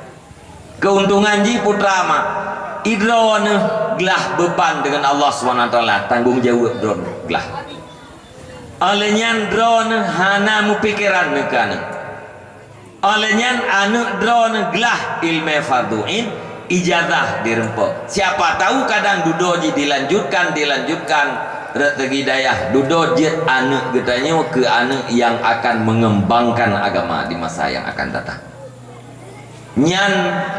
Keuntungan jih putra mak, idroeneuh glah beuban deungon Allah Subhanahu Wa Taala, tanggong jaweueb droeneuh glah. Óh lheueh nyan droeneuh hana meupikeran neuka nyan. Óh lheueh nyan aneuk droeneuh glah ileumèe fardhu ain, ijazah direumpok. Siapa tahu kadang dudoe jih dilanjutkan, dilanjutkan rot seugi dayah, dudoe jeuet aneuk geutanyoe keu aneuk nyang akan mengembangkan agama di masa yang akan datang. Nyan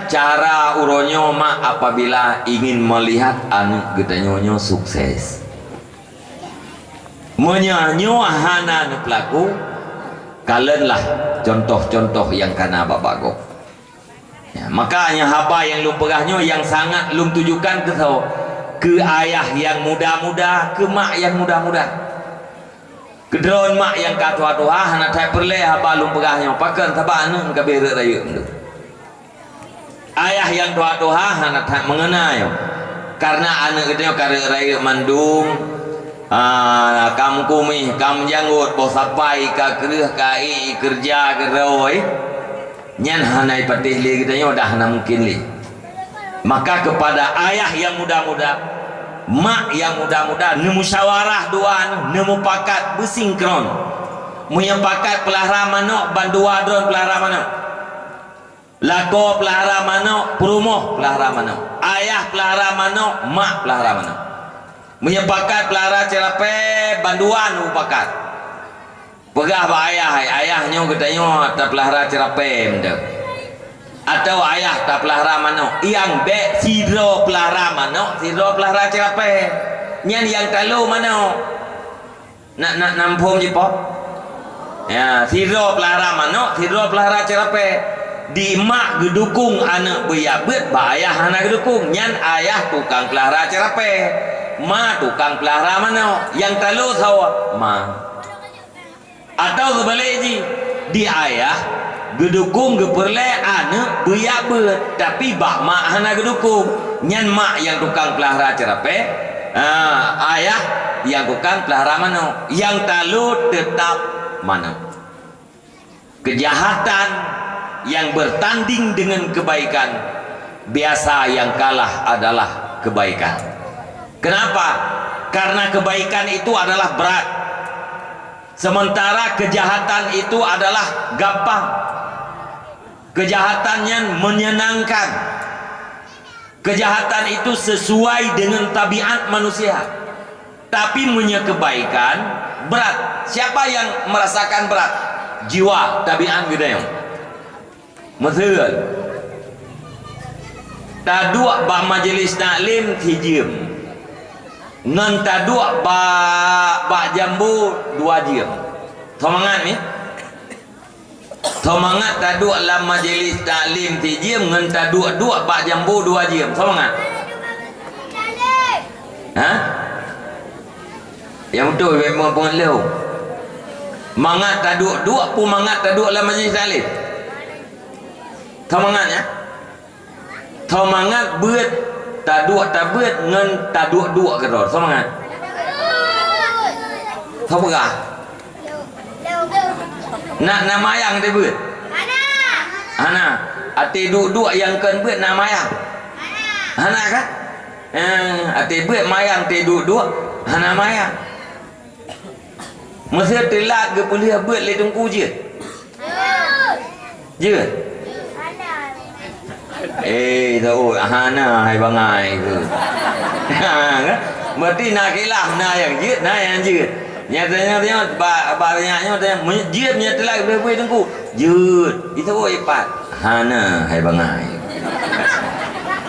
cara uroe nyoe mak apabila ingin melihat aneuk geutanyoe nyoe sukses. Meunyoe nyoe hana neupeulaku, kalonlah contoh-contoh nyang kana bak-bak gob. Ya, maka nyang haba nyang lôn peugah nyoe nyang sangat lôn tujukan keu soe? Keu ayah nyang muda-muda, keu mak nyang muda-muda. Keudroe mak nyang ka tuha-tuha hana that peureulée haba lôn peugah nyoe, pakon? Sabab aneuëk ka beh rhot rayeuk mandum. Ayah nyang tuha-tuha hana that meungeuna nyoe, kareuna aneuëk geutanyoe ka rhot rayeuk mandum, ah, ka meukumeh, ka meujanggot, boh sapai ka kreueh, ka ék keureuja keudroe. Nyan hana ipatéh lé geutanyoe, dah hana mungken lé. Maka keupada ayah nyang muda-muda, mak nyang muda-muda, neumusyawarah dua neuh, neumupakat beusinkron. Meunyoe pakat peulara manök, bandua droe peulara manök. Lakoe peulara manök, peurumoh peulara manök. Ayah peulara manök, mak peulara manök. Meunyoe pakat peulara ceurapée, bandua neupakat. Peugah bak ayah, "Hai, ayah, nyoe geutanyoe tapeulara ceurapée mantong. Atawa ayah tapeulara manök." Nyang bék sidroe peulara manök, sidroe peulara ceurapée. Nyan nyang talo manök. Nak, nak, na muphom jih, Po? Ya, sidroe peulara manök, sidroe peulara ceurapée. Di mak geudukong aneuëk beuyak beuet, bak ayah hana geudukong. Nyan ayah tukang peulara ceurapée, ma tukang peulara manök. Nyang talo soe? Ma. Atawa seubalek jih, di ayah geudukong geupeureulée aneuëk beuyak beuet, tapi bak mak hana geudukong. Nyan mak nyang tukang peulara ceurapée, ah, ayah nyang tukang peulara manök. Nyang talo teutab manök. Kejahatan yang bertanding dengan kebaikan, biasa yang kalah adalah kebaikan. Kenapa? Karena kebaikan itu adalah berat, sementara kejahatan itu adalah gampang. Kejahatan nyan menyenangkan. Kejahatan itu sesuai dengan tabiat manusia. Tapi meunyoe kebaikan, berat. Siapa yang merasakan berat? Jiwa, tabiat geutanyoe. Meuseue, taduek bak majlis taklim sijeuem, ngon taduek bak, bak jambo dua jeuem. Soe mangat nyoe? Soe mangat taduek lam majlis taklim sijeuem ngon taduek-duek bak jambo dua jeuem? Soe mangat? Ha? Nyang beutôi, bèk meupeungeut lé. Mangat taduek-duek peue mangat taduek lam majlis taklim? Soe mangat nyan? Soe mangat beuet, taduek tabeuet ngon taduek-duek keudroe. Soe mangat? Soe peugah? Na, na mayang di beuet? Hana. Até duek-duek nyang kon beuet na mayang? Hana kan? Eh, até beuet mayang, até duek-duek hana mayang. Meusé teulat geupeulheueh beuet lé teungku jeuet? Jeuet? Eh, tahu hana hai bangai tu. Ha, kan? Berarti na khilaf, na nyang jeuet, na nyang jeuet. Nyata-nyata bak, bak nyan nyoe tanya, "Jeuet meunyoe teulat geupeulheueh beuet teungku?" "Jeuet." Itu oh ipat. Hana hai bangai.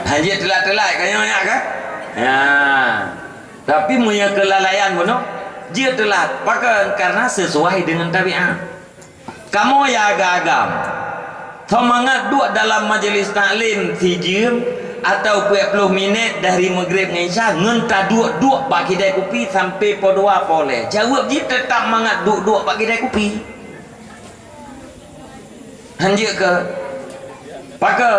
Hanjeuet teulat-teulat ka nyoe nyak kan? Ya. Tapi meunyoe keulalaian bunoe, jeuet teulat. Pakon? Karena sesuai dengan tabiat. Kamoe ya agam-agam. Soe mangat duek dalam majlis taklim sijeuem atau peuet ploh minét dari Maghrib ngon Isya ngon taduek-duek bak kidai kupi sampai poh dua poh lhée. Jaweueb jih teutap mangat duek-duek bak kidai kupi. Hanjeuet keu? Pakon?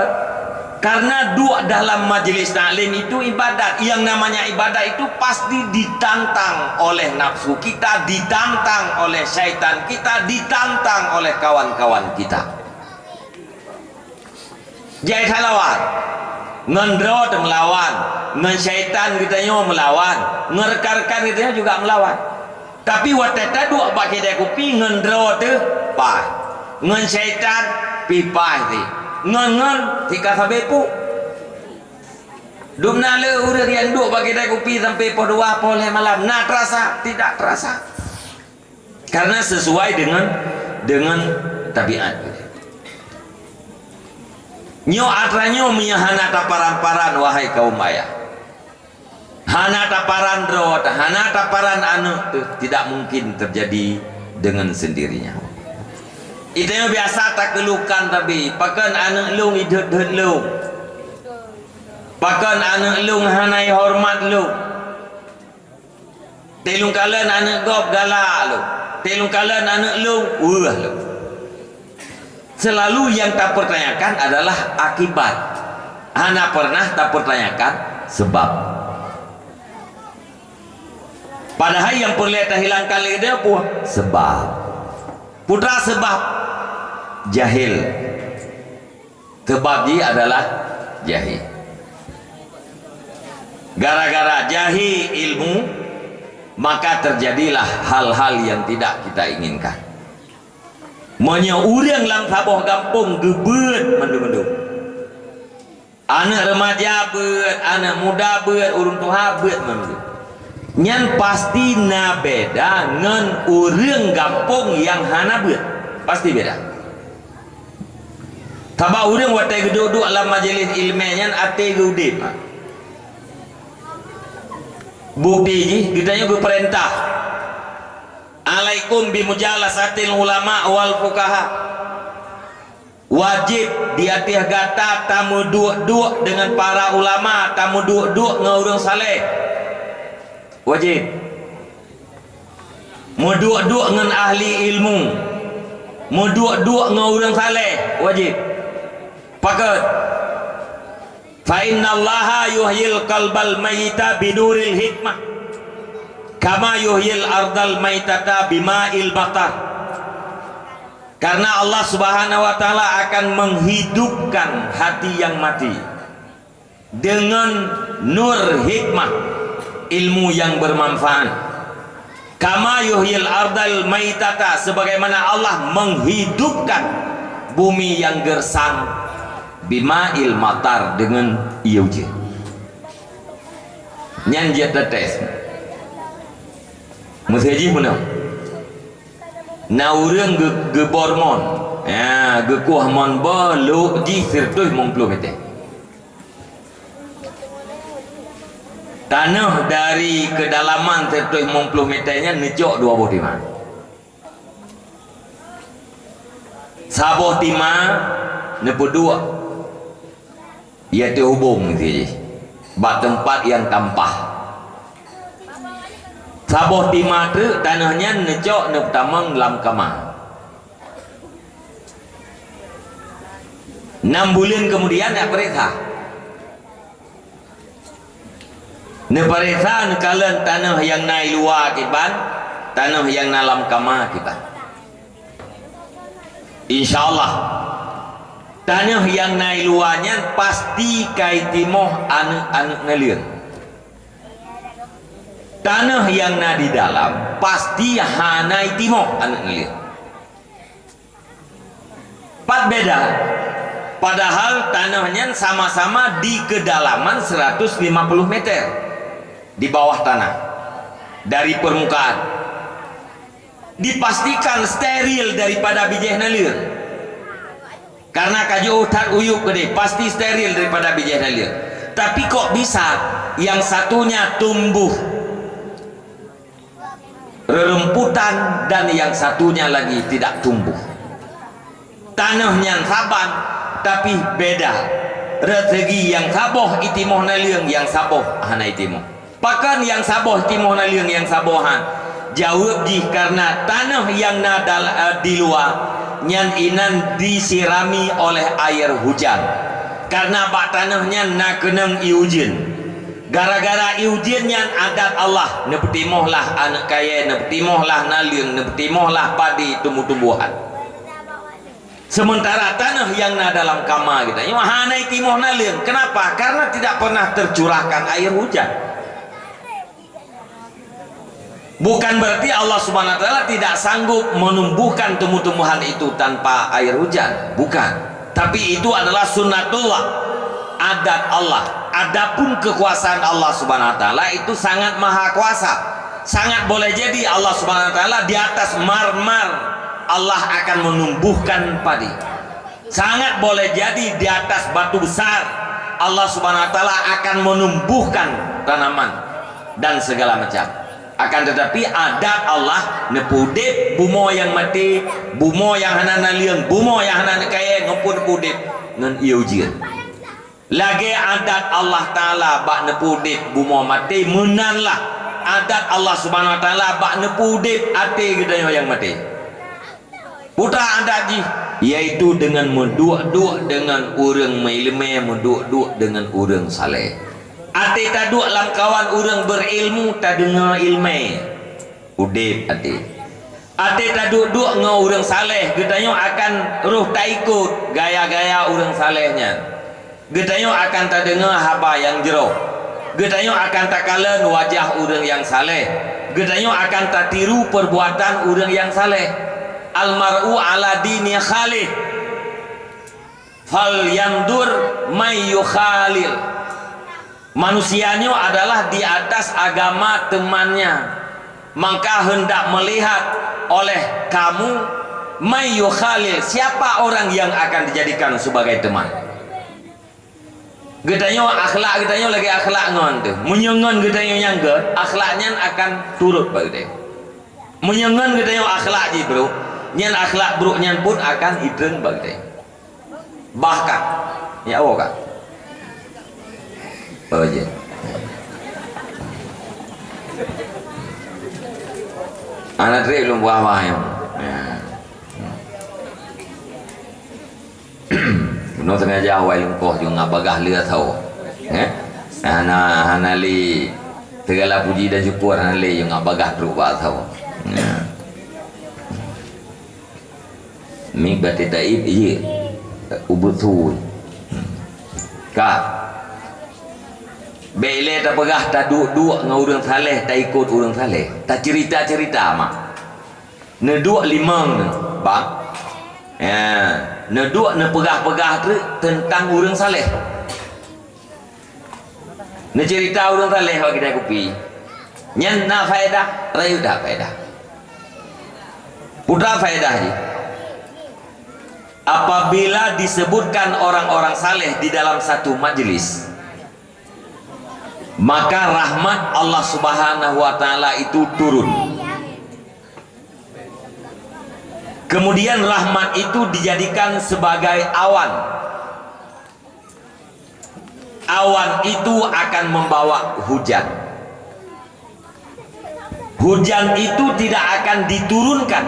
Karena duek dalam majlis taklim itu ibadat. Yang namanya ibadat itu pasti ditantang oleh nafsu kita, ditantang oleh syaitan kita, ditantang oleh kawan-kawan kita. Jai that lawan. Ngon droe teuh meulawan, ngon syaitan geutanyoe meulawan, ngon rekan-rekan geutanyoe juga meulawan. Tapi watée taduek bak kidai kupi ngon droe teuh paih, ngon syaitan pih paih sih, ngon-ngon sika sabe puek. Dum na le ureuëng nyang duek bak kidai kupi sampai poh dua poh lhée malam, na terasa? Tidak terasa. Karena sesuai dengan, dengan tabiat. Nyoe atra nyoe meunyoe hana taparan-paran, wahai kaum ayah. Hana taparan droe, hana taparan aneuk teuh, tidak mungkin terjadi dengan sendirinya. Itu yang biasa takeluhkan, tapi pakon aneuk lôn idhot-dhot lôn. Pakon aneuk lôn hana ihoreumat lôn. Teulungkalon aneuk gob galak lôn. Teulungkalon aneuk lôn weueh lôn. Selalu yang tapertanyakan adalah akibat. Hana pernah tapertanyakan sebab. Padahai nyang peureulée tahilangkan lé geutanyoe peue? Sebab. Peue teuma sebab? Jahil. Sebab jih adalah jahil. Gara-gara jahil ilmu, maka terjadilah hal-hal yang tidak kita inginkan. Meunyoe ureuëng lam saboh gampông geubeuet mandum-mandum, aneuk remaja beuet, aneuk muda beuet, ureuëng tuha beuet mandum, nyan pasti na beda ngon ureuëng gampông nyang hana beuet. Pasti beda. Sabab ureuëng watée geuduek-duek lam majelis iéleumé nyan até geuh udeb. Bukti jih, geutanyoe geupeurintah, "Alaikum bimujalasatil ulama wal fuqaha." Wajéb di ateueh gata tameuduek-duek deungon para ulama, tameuduek-duek ngon ureuëng saleh. Wajéb. Meuduek-duek ngon ahli ilmu. Meuduek-duek ngon ureuëng saleh. Wajéb. Pakon? "Fa innallaha yuhyil qalbal mayyita binuril hikmah, kama yuhyil ardal maitata bima'il matar." Karena Allah Subhanahu wa Ta'ala akan menghidupkan hati yang mati dengan nur hikmah, ilmu yang bermanfaat. "Kama yuhyil ardal maitata," sebagaimana Allah menghidupkan bumi yang gersang, "bima'il matar," dengan ié ujeuen. Nyan jeuet tates. Meuseuti jih meunan. Na ureuëng geu-, geubor mon. Ya, geukueh mon boh lhok jih sireutoh limong ploh meter. Tanoh dari keudalaman sireutoh limong ploh meter nyan neucok dua boh tima. Saboh tima neupeuduek, ié teuhubong jih bak teumpat nyang tampah. Saboh tima treuk tanoh nyan neucok neupeutamong lam kama. Nam buleuen keumudian jak peuriksa. Neupareksa neukalon tanoh nyang na i luwa kiban, tanoh nyang na lam kama kiban. Insya Allah, tanoh nyang na i luwa nyan pasti ka itimoh aneuëk-aneuëk naleueng. Tanoh nyang na di dalam pasti hana itimoh aneuëk naleueng. Pat beda, padahal tanoh nyan sama-sama di keudalaman seratus lima puluh meter di bawah tanah dari permukaan. Dipastikan steril daripada bijéh naleueng. Karena ka jiôh that uyueb keudeh, pasti steril daripada bijéh naleueng. Tapi kok bisa yang satunya tumbuh rerumputan dan yang satunya lagi tidak tumbuh. Tanoh nyan saban, tapi beda. Rot segi nyang saboh itimoh naleueng, nyang saboh hana itimoh. Pakon nyang saboh itimoh naleueng, nyang saboh han? Jaweueb jih karena tanoh nyang na dal-, eh, di luwa nyan inan disirami oleh air hujan. Karena bak tanoh nyan na keunong ié ujeuen. Gara-gara ié ujeuen nyan adat Allah, neupeutimoh lah aneuëk kayée, neupeutimoh lah naleueng, neupeutimoh lah padé tumbuh-tumbuhan. Sementara tanoh nyang na dalam kama geutanyoe hana itimoh naleueng. Kenapa? Karena tidak pernah tercurahkan air hujan. Bukan berarti Allah Subhanahu wa Ta'ala tidak sanggup menumbuhkan tumbuh-tumbuhan itu tanpa air hujan. Bukan. Tapi itu adalah sunnatullah, adat Allah. Adapun kekuasaan Allah Subhanahu wa Ta'ala itu sangat maha kuasa. Sangat boleh jadi Allah Subhanahu wa Ta'ala di atas marmer Allah akan menumbuhkan padi. Sangat boleh jadi di atas batu besar Allah Subhanahu wa Ta'ala akan menumbuhkan tanaman. dan segala macam. Akan tetapi, adat Allah neupeuudeb bumoe nyang maté, bumoe nyang hana naleueng, bumoe nyang hana neukayée ngon peue neupeuudeb ngon ié ujeuen. Lagée adat Allah Taala bak neupeuudeb bumoe maté, meunanlah adat Allah Subhanahu Wa Taala bak neupeuudeb até geutanyoe nyang maté. Peue adat jih, yaitu deungon meuduek-duek deungon ureuëng meuileumé, meuduek-duek deungon ureuëng saleh. Até taduek lamkawan ureuëng beurilmu, tadeungoe ileumé, udeb até. Até taduek-duek ngon ureuëng saleh, geutanyoe akan roh taikot gaya-gaya ureuëng saleh nyan. Geutanyoe akan tadeungoe haba nyang jroh. Geutanyoe akan takalon wajah ureuëng nyang saleh. Geutanyoe akan tatiru peurbuatan ureuëng nyang saleh. "Al-mar'u ala dini khalih, falyanzur may yukhalil." Manusia nyoe adalah di atas agama temannya. Maka hendak melihat oleh kamu, may yukhalil, siapa orang yang akan dijadikan sebagai teman. Geutanyoe akhlak geutanyoe lagée akhlak ngon teuh. Meunyoe ngon geutanyoe nyang gét, akhlak nyan akan turot bak geutanyoe. Meunyoe ngon geutanyoe akhlak jih brok, nyan akhlak brok nyan pun akan itreun bak geutanyoe. Bahkan, ya Allah, Kak. Oh, iya. Anak trek belum buah-buah ya. Ya. Bunoe sengaja awai lungkoh jong ngak bagah lé atau. Eh? Hana, hana lé segala puji dan syukur hana lé jong ngak bagah trok bak atau. Ya. Mik baté taib, iya. Ubut su. Ka. Bék ilée tapeugah taduek-duek ngon ureuëng saleh, taikot ureuëng saleh. Tacerita-cerita mak. Neuduek limong neu, bang. Ya, neuduek neupeugah-peugah treuk teuntang ureuëng saleh. Neucerita ureuëng saleh bak keude kupi. Nyan na faedah, rayeuk that faedah. Peue faedah jih? Apabila disebutkan orang-orang saleh di dalam satu majlis, maka rahmat Allah Subhanahu wa Ta'ala itu turun. Kemudian rahmat itu dijadikan sebagai awan. Awan itu akan membawa hujan. Hujan itu tidak akan diturunkan,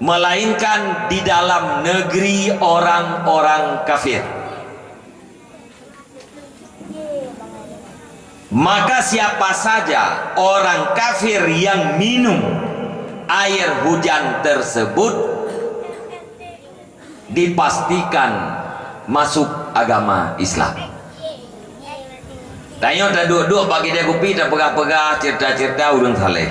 melainkan di dalam negeri orang-orang kafir. Maka siapa saja orang kafir yang minum air hujan tersebut, dipastikan masuk agama Islam. Tanyoe taduek-duek bak keude kupi, tapeugah-peugah cerita-cerita ureuëng saleh.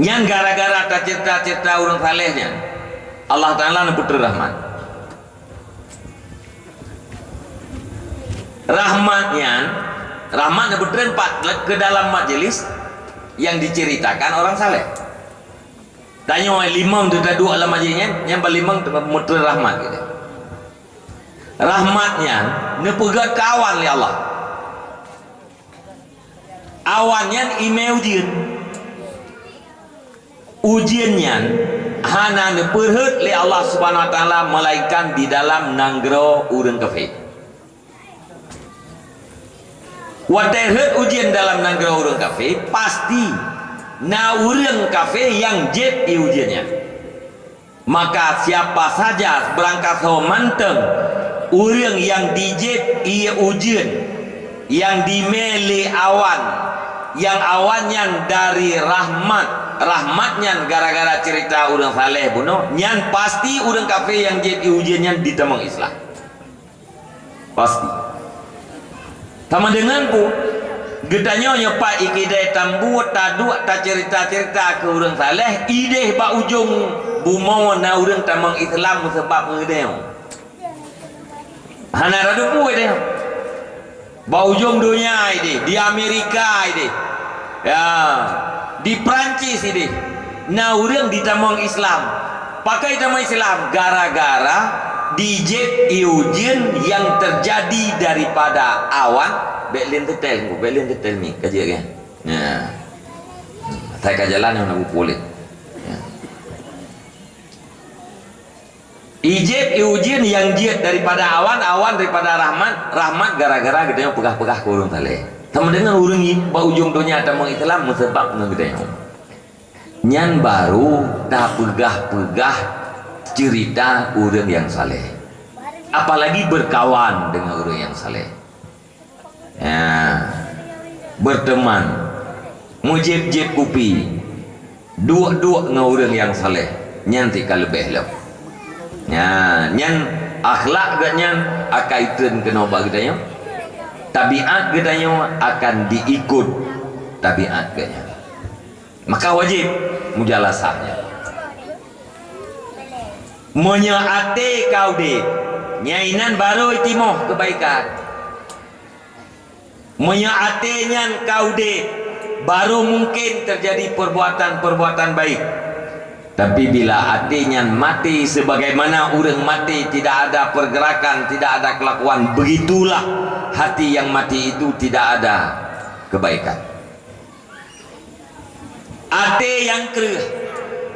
Nyan gara-gara tacerita-cerita ureuëng saleh nyan, Allah Taala neupeutrön rahmat. Rahmat nyan, rahmat neupeutrön pat ke dalam majelis yang diceritakan orang saleh. Tanyoe limong teuh taduek lam majelis nyan, nyang paléng limong teuh meutrön rahmat gitu. Rahmat nyan neupeugét keu awan lé Allah. Awan nyan imé ujeuen. Ujeuen nyan hana neupeurhot lé Allah Subhanahu wa Taala melainkan di dalam nanggroe ureuëng kafé. Watée rhot ujeuen dalam nanggroe ureuëng kafé, pasti na ureuëng kafé nyang jieb ié ujeuen nyan. Maka siapa saja beurangkasoe mantong ureuëng nyang dijieb ié ujeuen nyang dimé lé awan, nyang awan nyan dari rahmat, rahmat nyan gara-gara ceurita ureuëng saleh bunoe, nyan pasti ureuëng kafé nyang jieb ié ujeuen nyan jitamong Islam. Pasti. Sama deungon peue? Geutanyoe nyoe pat ikidai tambuet taduek taceurita-ceurita keu ureuëng saleh, ideh bak ujong bumoe na ureuëng tamong Islam meusabab ngeudeh. Hana radup peue deh. Bak ujong donya ideh, di Amerika ideh. Ya, di Perancis ideh. Na ureuëng jitamong Islam. Pakon jitamong Islam? Gara-gara dijieb ié ujeuen nyang teujadi daripada awan, Bèk lén teutel, bèk lén teutel mi, ka jeuet kan? Ya. Asai ka jalan nyang na bukon lé. Ya. Ijép i ujeuen nyang jeuet daripada awan, awan daripada rahmat, rahmat gara-gara geutanyoe peugah-peugah keu ureueng saleh. Sama deungon ureueng i-, bak ujong donya tamong Islam meuseubab ngon geutanyoe. Nyan barô tapeugah-peugah ceurita ureueng nyang saleh. Apalagi berkawan dengan ureueng nyang saleh. Ya, berteman, meujieb-jieb kupi, duek-duek ngon ureueng nyang saleh, nyan cit ka leubeh lom. Ya, nyan akhlak geuh nyan akan itreun keunoe bak geutanyoe. Tabiat geutanyoe akan diikot tabiat geuh nyan. Maka wajéb mujalasah nyan. Meunyoe até ka udeb, nyan inan barô itimoh keubaikan. Meunyoe até nyan ka udeb, barô mungken teujadi perbuatan-perbuatan baik. Tapi bila até nyan maté, sebagaimana ureueng maté tidak ada pergerakan, tidak ada kelakuan, begitulah hati yang mati itu tidak ada kebaikan. Até nyang kreueh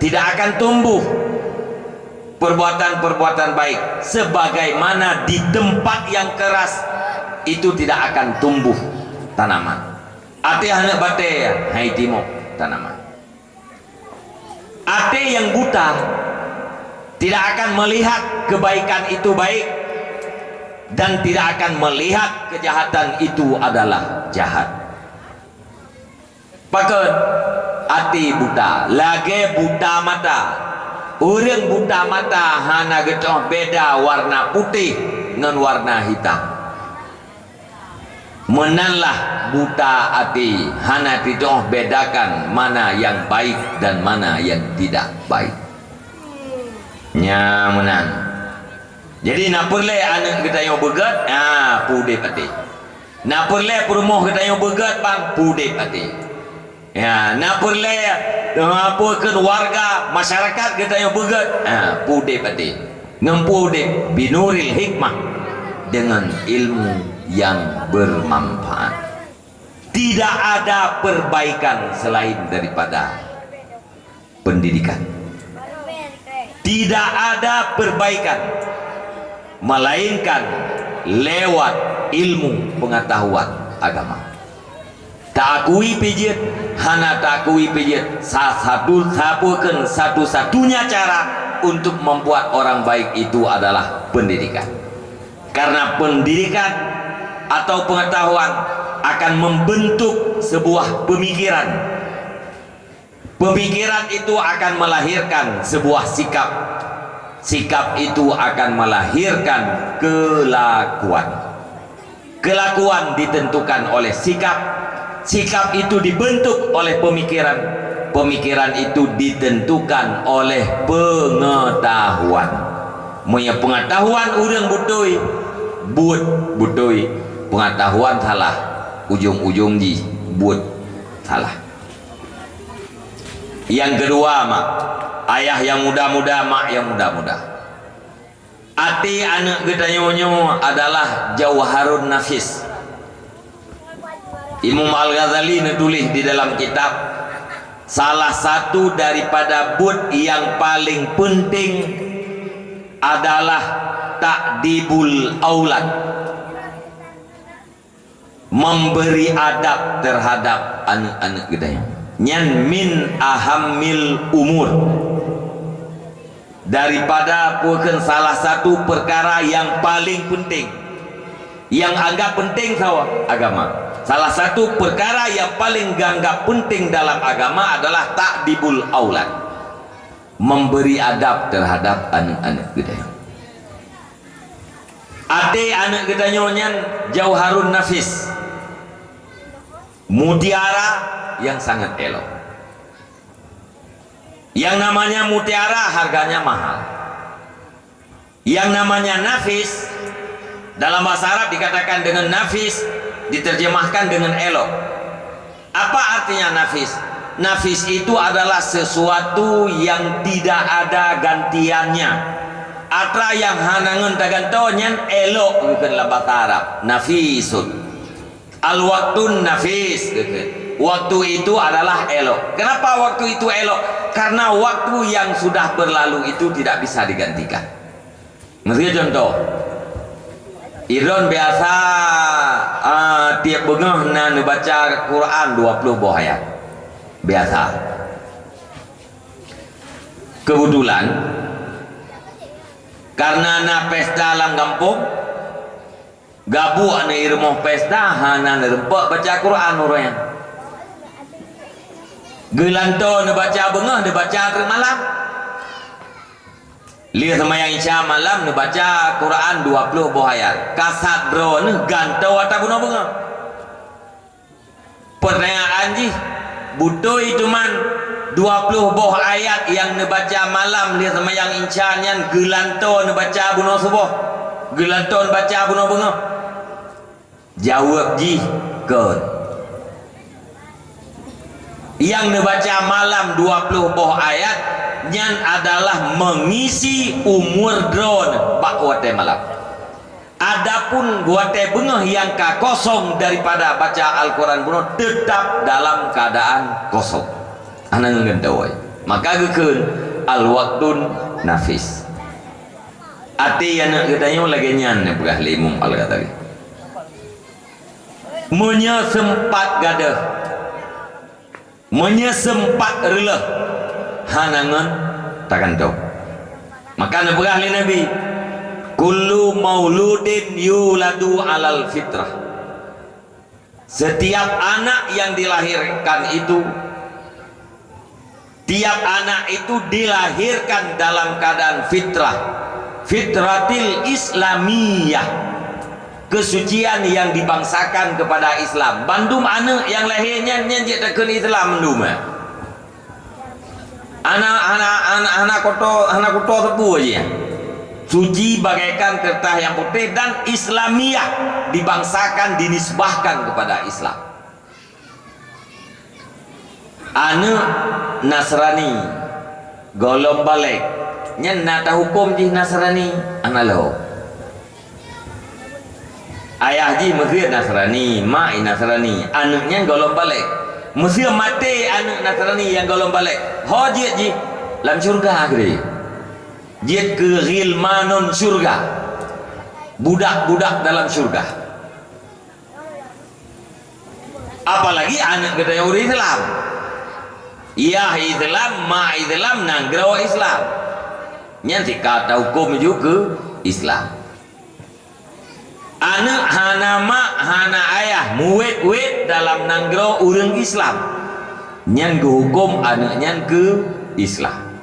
tidak akan tumbuh perbuatan-perbuatan baik, sebagaimana di tempat yang keras itu tidak akan tumbuh tanaman. Até aneuk batée hai timoh tanaman. Até nyang buta tidak akan melihat kebaikan itu baik dan tidak akan melihat kejahatan itu adalah jahat. Pakon? Até buta, lagée buta mata. Ureuëng buta mata hana geutoh beda warna putéh ngon warna hitam. Meunanlah buta até hana teutoh bedakan mana nyang baik dan mana nyang tidak baik. Nya meunan. Jadi na peureulée aneuëk geutanyoe beugét, ha, peudeb até. Na peureulée peurumoh geutanyoe beugét, bang, peudeb até. Ya, na peureulée, eh, apa kheun warga, masyarakat geutanyoe beugét, ha, peudeb até. Ngon peudeb binuril hikmah, dengan ilmu yang bermanfaat. Tidak ada perbaikan selain daripada pendidikan. Tidak ada perbaikan melainkan lewat ilmu pengetahuan agama. Taakui pih jeuet, hana taakui pih jeuet, sa-, satu, sapeue kheun satu-satunya cara untuk membuat orang baik itu adalah pendidikan. Karena pendidikan atau pengetahuan akan membentuk sebuah pemikiran. Pemikiran itu akan melahirkan sebuah sikap. Sikap itu akan melahirkan kelakuan. Kelakuan ditentukan oleh sikap. Sikap itu dibentuk oleh pemikiran. Pemikiran itu ditentukan oleh pengetahuan. Meunyoe pengetahuan ureuëng beutôi, buet beutôi. Pengetahuan salah, ujong-ujong jih buet salah. Nyang keudua, mak. Ayah nyang muda-muda, mak nyang muda-muda. Até aneuëk geutanyoe nyoe adalah jauharun nafis. Imam Al-Ghazali neutuléh di dalam kitab, salah satu daripada buet nyang paléng peunteng adalah ta'dibul aulad. Memberi adab terhadap aneuëk-aneuëk geutanyoe. Nyan min ahammil umur. Daripada peue kheun salah satu perkara nyang paléng peunteng. Nyang anggap peunteng sawa agama. Salah satu perkara nyang paléng geuanggap peunteng dalam agama adalah ta'dibul aulad. Memberi adab terhadap aneuëk-aneuëk geutanyoe. Até aneuëk geutanyoe nyan jauharun nafis. Mutiara yang sangat elok. Yang namanya mutiara harganya mahal. Yang namanya nafis, dalam bahasa Arab dikatakan dengan nafis, diterjemahkan dengan elok. Apa artinya nafis? Nafis itu adalah sesuatu yang tidak ada gantiannya. Atra nyang hana ngon tagantoe nyan elok geukheun lam basa Arab. Nafisun. Al-waktun nafis, gitu. Waktu itu adalah elok. Kenapa waktu itu elok? Karena waktu yang sudah berlalu itu tidak bisa digantikan. Miseu contoh, Idron biasa, ah, tiep beungoh na neubaca Quran dua ploh boh ayat. Biasa. Kebetulan, karena na pesta lam gampông, gabuek aneuk i rumoh pesta hana neureumpok baca Quran uroe nyan. Geulantoe neubaca beungoh, neubaca treuk malam. Lheueh seumayang Isya malam neubaca Quran dua ploh boh ayat. Kasat droeneuh gantoe ata bunoe beungoh. Peurtanyaan jih, beutôi teuma dua ploh boh ayat nyang neubaca malam lheueh seumayang Isya nyan geulantoe neubaca bunoe suboh, geulantoe neubaca bunoe beungoh? Jaweueb jih kon. Nyang neubaca malam dua ploh boh ayat nyan adalah meungisi umur droeneuh bak watée malam. Adapun watée beungoh nyang ka kosong daripada baca Al-Quran bunoe, teutap dalam keuadaan kosong. Hana ngon gantoe. Maka geukheun al-waktun nafis. Até aneuk geutanyoe lagée nyan neupeugah lé Imam Al-Ghazali. Meunyoe seumpat gadôh, meunyoe seumpat reuloh, hana ngon tagantoe. Maka neupeugah lé Nabi, "Kullu mauludin yuladu alal fitrah." Setiap anak yang dilahirkan itu, tiap anak itu dilahirkan dalam keadaan fitrah, fitratil islamiyah, kesucian yang dibangsakan kepada Islam. Bandum aneuk nyang lahé nyan, nyan jeuet takheun Islam mandum, eh. Hana, hana, hana, hana koto, hana koto teupeu jih. Suci bagaikan kertas yang putih dan Islamiyah, dibangsakan, dinisbahkan kepada Islam. Aneuk Nasrani, gohlom balek, nyan na tahuköm jih Nasrani, hana lom. Ayah jih meusé Nasrani, mak jih Nasrani, aneuk nyan gohlom balek. Meusé maté aneuk Nasrani nyang gohlom balek, ho jeuet jih? Lam syeuruga keudeh. Jeuet keu ghilmanun syurga, budak-budak dalam syurga. Apalagi aneuk geutanyoe ureuëng Islam. Yah Islam, mak Islam, nanggroe Islam. Nyan sika tahuköm ju keu Islam. Aneuk hana mak, hana ayah, muwét-wét dalam nanggroe ureuëng Islam. Nyan geuhuköm aneuk nyan keu Islam.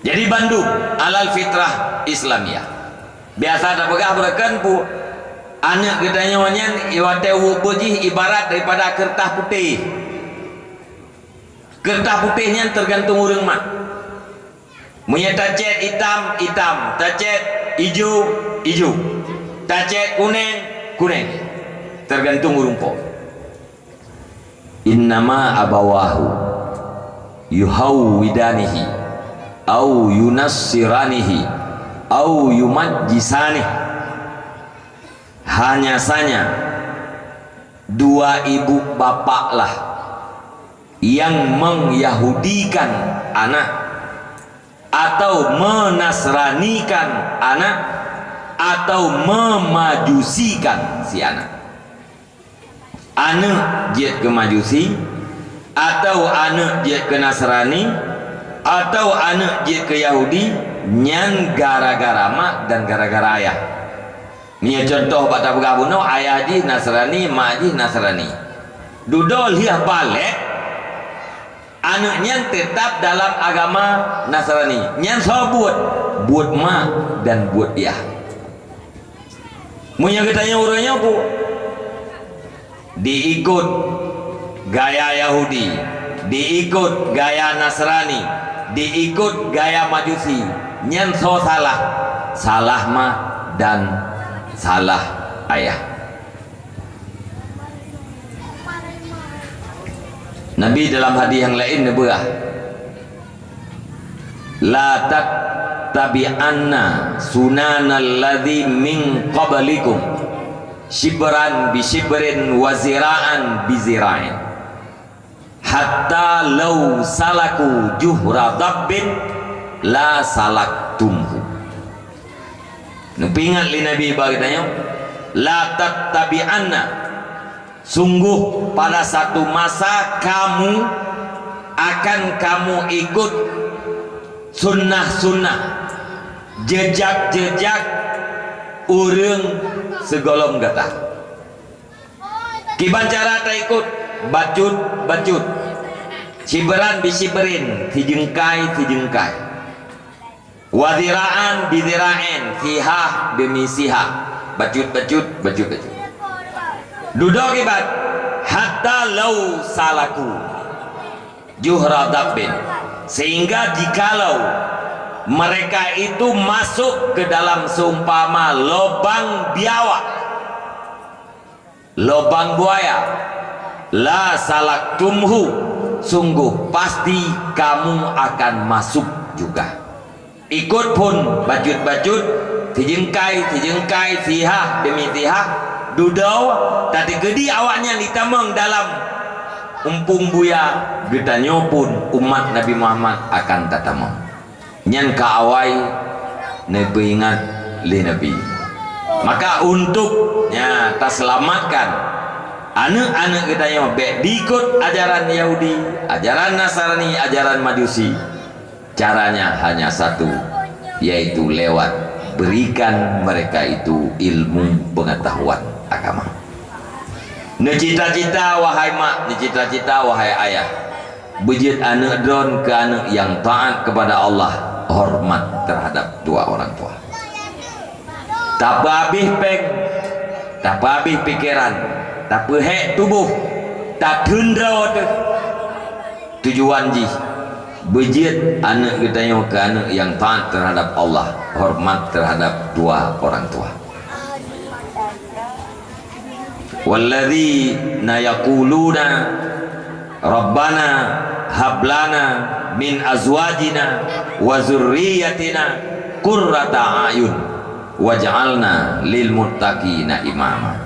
Jadi bandum alal fitrah Islamiyah. Biasa tapeugah beureukan pu, aneuk geutanyoe nyan watée ubeut jih ibarat daripada keureutas putéh. Keureutas putéh nyan teugantung ureuëng mat. Meunyoe tacét itam, itam, tacét ijo, ijo, tacét kuneng, kuneng, teugantung ureuëng po. Innama abawahu yuhawwidanihi au yunassiranihi au yumajjisanihi. Hanya saja dua ibu bapaklah yang mengyahudikan anak atau menasranikan anak atau memajusikan si anak. Aneuk jeuet keu Majusi, atawa aneuk jeuet keu Nasrani, atawa aneuk jeuet keu Yahudi, nyan gara-gara mak dan gara-gara ayah. Meunyoe cuntoh bak tapeugah bunoe, ayah jih Nasrani, mak jih Nasrani. Dudoe lheueh balek, aneuk nyan teutap dalam agama Nasrani. Nyan soe buet? Buet mak dan buet yah. Meunyoe geutanyoe uroe nyoe peue? Diikot gaya Yahudi, diikot gaya Nasrani, diikot gaya Majusi, nyan soe salah? Salah mak dan salah ayah. Nabi dalam hadis nyang laén neupeugah, "La tattabi'anna sunanal ladzi min qablikum." Shibran bi shibrin wa zira'an bi zira'in. Hatta law salaku juhra dabbin la salaktumhu. Neupeuingat lé Nabi bak geutanyoe, "La tattabi'anna." Sungguh pada satu masa kamu akan kamu ikut sunnah-sunnah, jejak-jejak ureuëng sigohlom gata. Kiban cara taikot? Bacut-bacut. Shibran bi shibrin, sijeungkai-sijeungkai. Wa zira'an bi zira'in, sihah demi sihah. Bacut-bacut, bacut-bacut. Dudoe kiban, hatta law salaku juhra dabbin. Sehingga jikalau mereka itu masuk ke dalam seumpama lubang biawak, lubang buaya, la salaktumhu, sungguh pasti kamu akan masuk juga. Ikot phon bacut-bacut, sijeungkai-sijeungkai, sihah demi sihah, dudoe, tateukeudi awaknyan jitamong dalam umpung buya, geutanyoe phon umat Nabi Muhammad akan tatamong. Nyan ka awai neupeuingat lé Nabi. Maka untuk, nya, taseulamatkan aneuëk-aneuëk geutanyoe bék diikot ajaran Yahudi, ajaran Nasrani, ajaran Majusi, caranya hanya satu, yaitu lewat berikan mereka itu ilmu pengetahuan agama. Neucita-cita, wahai mak, neucita-cita, wahai ayah, beujeuet aneuëk droen keu aneuëk nyang taát kepada Allah, hormat terhadap dua orang tua. Tapeuhabéh péng, tapeuhabéh pikeran, tapeuhék tuboh, tatheun droe teuh. Tujuan jih, beujeuet aneuëk geutanyoe keu aneuëk nyang taát terhadap Allah, hormat terhadap dua orang tua. Walladzina yaquluna rabbana hab lana min azwajina wa dzurriyyatina qurrata a'yun waj'alna lil muttaqina imama.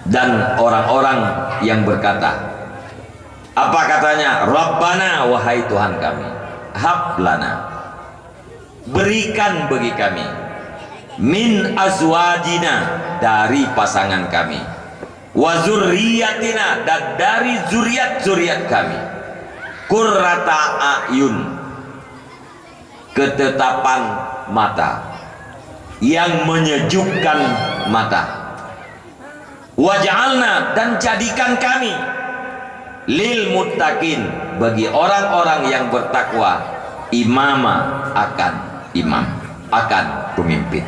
Dan orang-orang yang berkata, apa katanya? "Rabbana, wahai Tuhan kami, hab lana, berikan bagi kami, min azwajina, dari pasangan kami, wa zurriyatina, dan dari zuriat-zuriat kami, qurrata a'yun, ketetapan mata, yang menyejukkan mata, waj'alna, dan jadikan kami, lil muttaqin, bagi orang-orang yang bertakwa, imama, akan imam, akan pemimpin."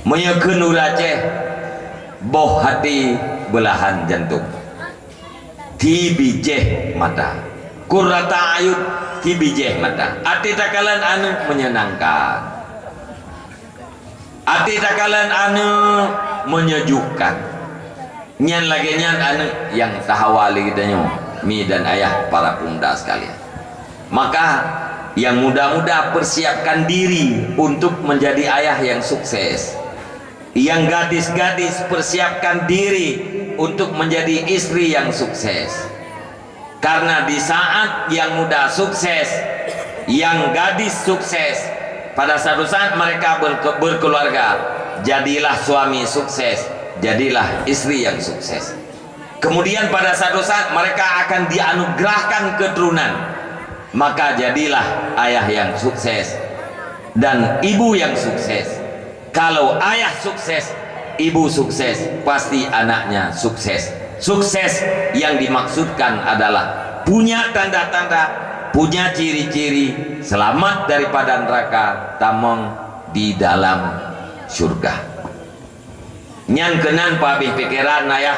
Meunyoe kheun ureuëng Aceh, boh hati belahan jantung. Tibijéh mata. Qurrata ayun, tibijéh mata. Até takalon aneuëk menyenangkan. Até takalon aneuëk menyejukkan. Nyan lagée nyan aneuëk nyang tahawa lé geutanyoe, mi dan ayah, para pemuda sekalian. Maka, yang muda-muda persiapkan diri untuk menjadi ayah yang sukses. Yang gadis-gadis persiapkan diri untuk menjadi istri yang sukses. Karena di saat yang muda sukses, yang gadis sukses, pada satu saat mereka berke-, berkeluarga, jadilah suami sukses, jadilah istri yang sukses. Kemudian pada satu saat mereka akan dianugerahkan keturunan, maka jadilah ayah yang sukses dan ibu yang sukses. Kalau ayah sukses, ibu sukses, pasti anaknya sukses. Sukses yang dimaksudkan adalah punya tanda-tanda, punya ciri-ciri selamat daripada neraka, tamong di dalam syurga. Nyan keunan peuhabéh pikeran ayah,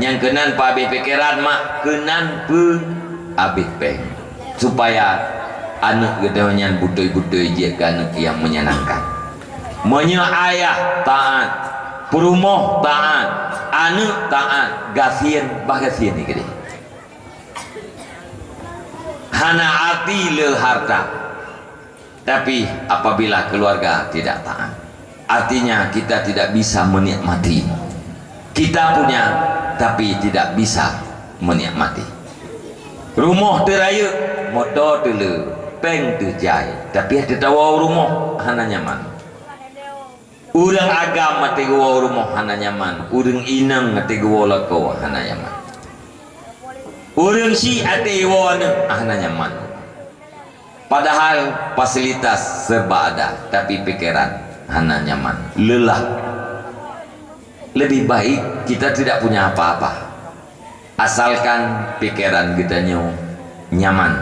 nyan keunan peuhabéh pikeran mak, keunan peuhabéh péng. Supaya aneuëk geutanyoe nyan beutôi-beutôi jeuet keu aneuëk nyang menyenangkan. Meunyoe ayah taát, peurumoh taát, aneuëk taát, gasien, bah gasien ni keudeh. Hana arti le harta. Tapi apabila keluarga tidak taat, Artinya, kita tidak bisa menikmati. Kita punya, tapi tidak bisa menikmati. Rumoh teurayeuk, moto teule, péng teujai, tapi hana teuwoe rumoh, hana nyaman. Ureuëng agam até geuwoe rumoh hana nyaman, ureuëng inong até geuwoe lakoe hana nyaman. Ureuëng syiek até woe aneuëk hana nyaman. Padahal fasilitas serba ada, tapi pikeran hana nyaman, lelah. Lebih baik kita tidak punya apa-apa. Asalkan pikeran geutanyoe nyaman,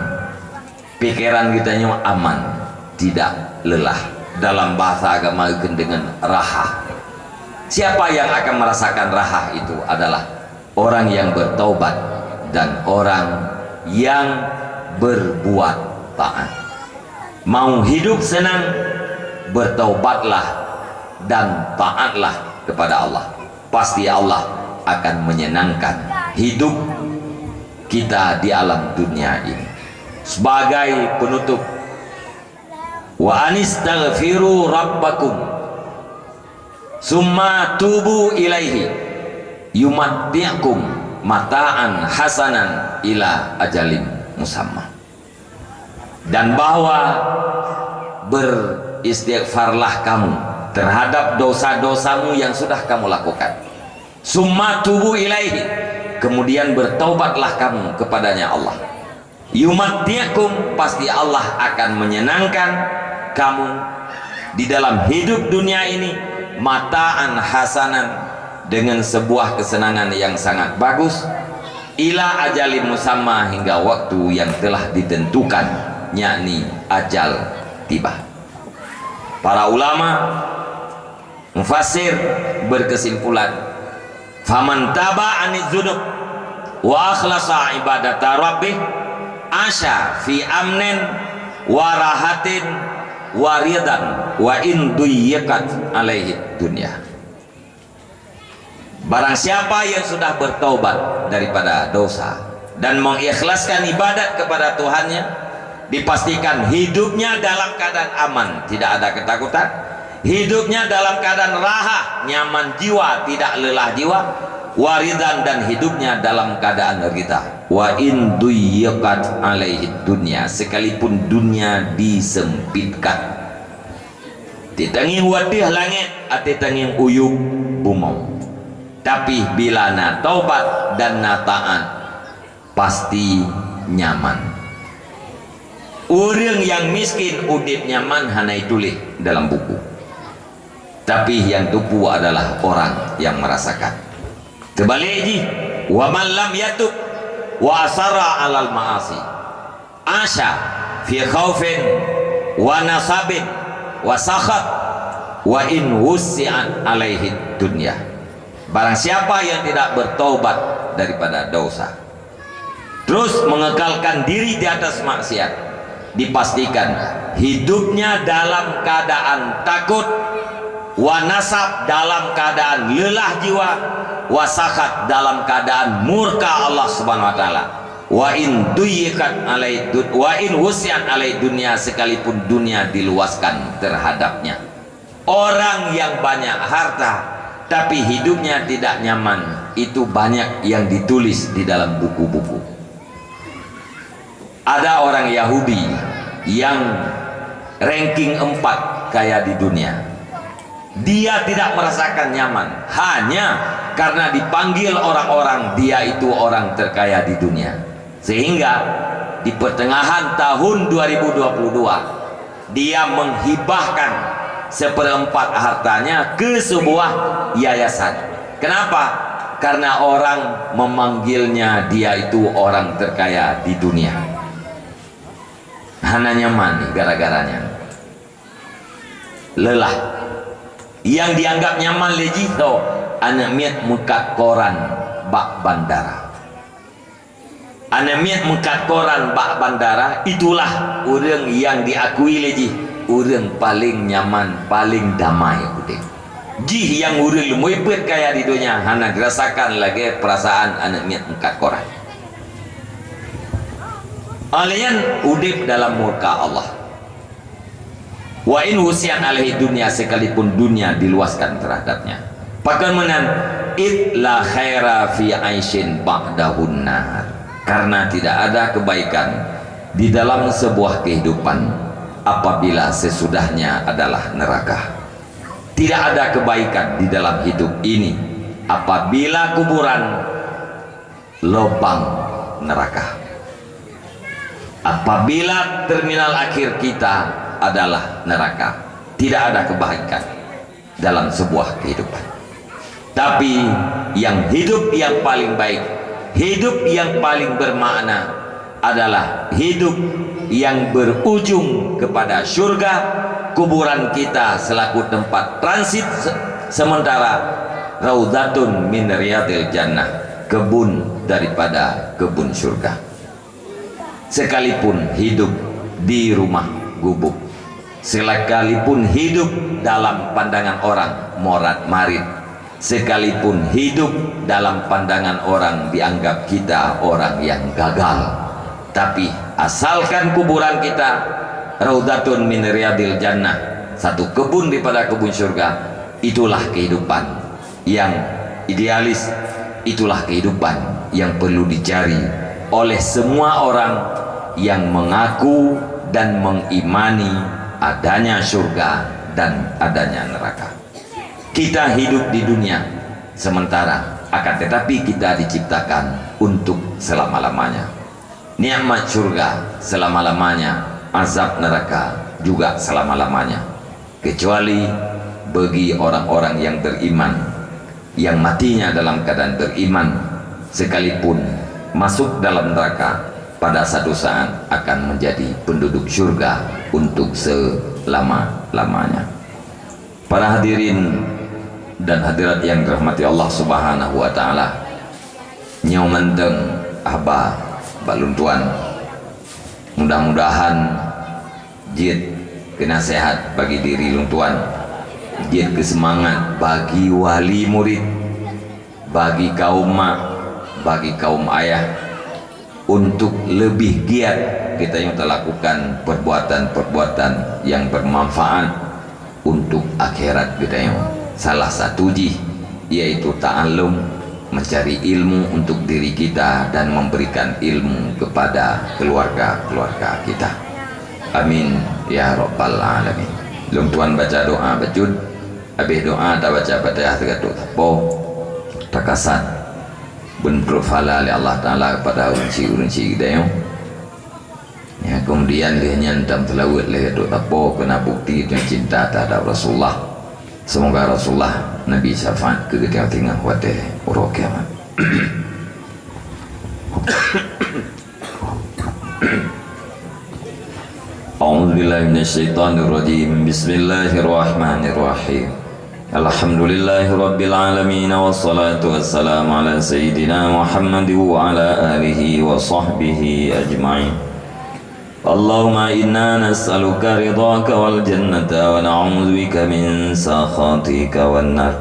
pikeran geutanyoe aman, tidak lelah. Dalam bahasa agama geukheun deungon raha. Siapa yang akan merasakan raha itu adalah orang yang bertaubat dan orang yang berbuat taat. Mau hidup senang, bertaubatlah dan taatlah kepada Allah. Pasti Allah akan menyenangkan hidup kita di alam dunia ini. Sebagai penutup, wa anistaghfiru rabbakum summa tubu ilaihi yumatti'kum mata'an hasanan ila ajalin musamma. Dan bahwa beristighfarlah kamu terhadap dosa-dosamu yang sudah kamu lakukan. Summa tubu ilaihi, kemudian bertaubatlah kamu kepadanya Allah. Yumatti'kum, pasti Allah akan menyenangkan kamu di dalam hidup dunia ini, mata'an hasanan, dengan sebuah kesenangan yang sangat bagus, ila ajalin musamma, hingga waktu yang telah ditentukan, yakni ajal tiba. Para ulama mufassir berkesimpulan, faman taba anidz dzunub wa akhlasa ibadata rabbih asya fi amnin wa rahatin wa ridan wa in duyyiqat alaihi dunya. Barang siapa yang sudah bertaubat daripada dosa dan mengikhlaskan ibadat kepada Tuhannya, dipastikan hidupnya dalam keadaan aman, tidak ada ketakutan. Hidupnya dalam keadaan raha, nyaman jiwa, tidak lelah jiwa. Wa ridan, dan hidupnya dalam keadaan rida. Wa in duyyiqat alaihi dunya, sekalipun dunia disempitkan. Até tangieng u ateueh langét, até tangieng u yup bumoe. Tapi bila na taubat dan na taat, pasti nyaman. Ureuëng nyang miskin udeb nyaman hana ituléh dalam buku. Tapi nyang tupu adalah orang nyang merasakan. Teubalek jih, wa man lam yatub wa asarra alal ma'asi asya fi khaufin wa nasabin wa sakhat wa in wussi'at alaihi dunya. Barang siapa yang tidak bertaubat daripada dosa, terus mengekalkan diri di atas maksiat, dipastikan hidupnya dalam keadaan takut, wa nasab, dalam keadaan lelah jiwa, wa sakhat, dalam keadaan murka Allah Subhanahu wa taala. Wa in duyyiqat alai dun-, wa in wusi'at alai dunya, sekalipun dunia diluaskan terhadapnya. Orang yang banyak harta, tapi hidupnya tidak nyaman, itu banyak yang ditulis di dalam buku-buku. Ada orang Yahudi yang ranking empat kaya di dunia. Dia tidak merasakan nyaman, hanya karena dipanggil orang-orang dia itu orang terkaya di dunia. Sehingga di pertengahan tahun dua ribu dua puluh dua, dia menghibahkan seperempat hartanya ke sebuah yayasan. Kenapa? Karena orang memanggilnya dia itu orang terkaya di dunia. Hana nyaman nih gara-garanya. Lelah. Yang dianggap nyaman lé jih tho aneuk miet meukat koran bak bandara. Aneuk miet meukat koran bak bandara, itulah ureuëng nyang diakui lé jih ureuëng paleng nyaman, paleng damai udeb. Jih nyang ureuëng leumui peuet kaya di donya hana dirasakan lagée peurasaan aneuk miet meukat koran. Óh lheueh nyan udeb dalam murka Allah. Wa in wusi'at alaihi dunya, sekalipun dunia diluaskan terhadapnya. Pakon meunan, id la khaira fi aisyin ba'dahun nar. Karena tidak ada kebaikan di dalam sebuah kehidupan apabila sesudahnya adalah neraka. Tidak ada kebaikan di dalam hidup ini apabila kuburan lubang neraka. Apabila terminal akhir kita adalah neraka, tidak ada kebaikan dalam sebuah kehidupan. Tapi yang hidup yang paling baik, hidup yang paling bermakna adalah hidup yang berujung kepada surga, kuburan kita selaku tempat transit se-, sementara, raudhatun min riyadil jannah, kebun daripada kebun surga. Sekalipun hidup di rumah gubuk, sekalipun hidup dalam pandangan orang morat-marit, sekalipun hidup dalam pandangan orang dianggap kita orang yang gagal, tapi asalkan kuburan kita raudhatun min riyadil jannah, satu kebun daripada kebun syurga, itulah kehidupan yang idealis, itulah kehidupan yang perlu dicari oleh semua orang yang mengaku dan mengimani adanya surga dan adanya neraka. Kita hidup di dunia sementara, akan tetapi kita diciptakan untuk selama-lamanya. Nikmat surga selama-lamanya, azab neraka juga selama-lamanya. Kecuali bagi orang-orang yang beriman, yang matinya dalam keadaan beriman, sekalipun masuk dalam neraka, pada satu saat akan menjadi penduduk syurga untuk selama-lamanya. Para hadirin dan hadirat yang dirahmati Allah Subhanahu wa Ta'ala, nyoe mantong haba bak lôn tuan. Mudah-mudahan jeuet keu naseuhat bagi diri lôn tuan, jeuet keu seumangat bagi wali murit, bagi kaum mak, bagi kaum ayah, untuk leubeh giat geutanyoe talakukan perbuatan-perbuatan yang bermanfaat untuk akhirat geutanyoe. Salah satu jih yaitu ta'allum, mencari ilmu untuk diri kita dan memberikan ilmu kepada keluarga-keluarga kita. Amin ya rabbal alamin. Lôn tuan baca doa bacut, habéh doa tabaca Fatihah sigatok sapo, takasat. Beuntrok phala lé Allah Taala kepada ureuëng syik-ureuëng syik geutanyoe. Ya, kemudian lheueh nyan tam seulaweuet lé Datuk Tapo keuna bukti dan cinta terhadap Rasulullah. Semoga Rasulullah Nabi syafaat keu geutanyoe teungoh watée uroe kiamat. A'udzubillahi minasyaitonirrajim. Bismillahirrahmanirrahim. Alhamdulillahirabbil alamin, wassalatu wassalamu ala sayyidina Muhammad wa ala alihi wa sahbihi ajma'in. Allahumma inna nas'aluka ridhaka wal jannata wa na'udzubika min sakhatika wan nar.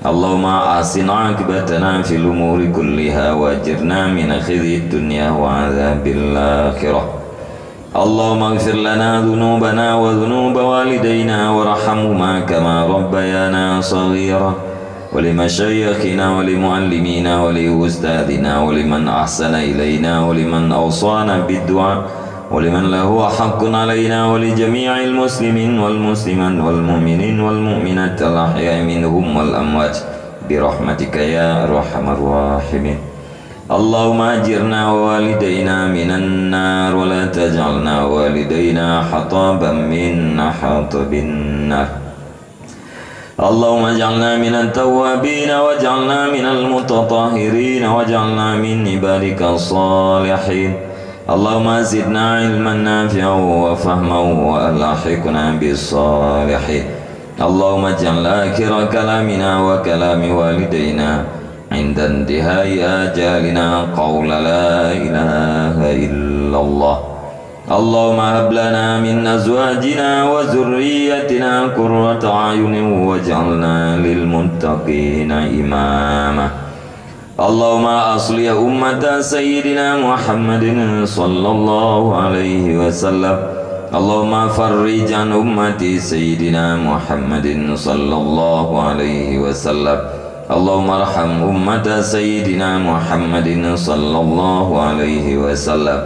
Allahumma ahsin aqibatana fil umuri kulliha wa ajirna min khizyid dunya wa adzabil akhirah. Allahumma ighfir lana dzunubana wa dzunuba walidayna warhamhuma kama rabbayana shaghira. Wa li masyayikhina wa li muallimina wa li ustadzina wa liman ahsana ilaina wa liman awsana bid du'a wa liman lahu haqqun alaina wa li jami'il muslimin wal muslimat wal mu'minin wal mu'minat al ahya'i minhum wal amwat bi rahmatika ya arhamar rahimin. Allahumma ajirna wa walidayna minan nar wa la taj'alna wa walidayna hataban min hatabin nar. Allahumma ij'alna minat tawwabin waj'alna minal mutatahhirin waj'alna min ibadika shalihin. Allahumma zidna ilman nafi'an wa fahman wa alhiqna bis salihin. Allahumma ij'al akhira kalamina wa kalami walidayna 'inda intihai ajalina qawla la ilaha illallah. Allahumma hab lana min azwajina wa dzurriyyatina qurrata a'yunin waj'alna lil muttaqina imama. Allahumma aslih ummata sayyidina Muhammadin sallallahu alaihi wasallam. اللهم فرج عن أمة سيدنا محمد صلى الله عليه وسلم. اللهم ارحم أمة سيدنا محمد صلى الله عليه وسلم.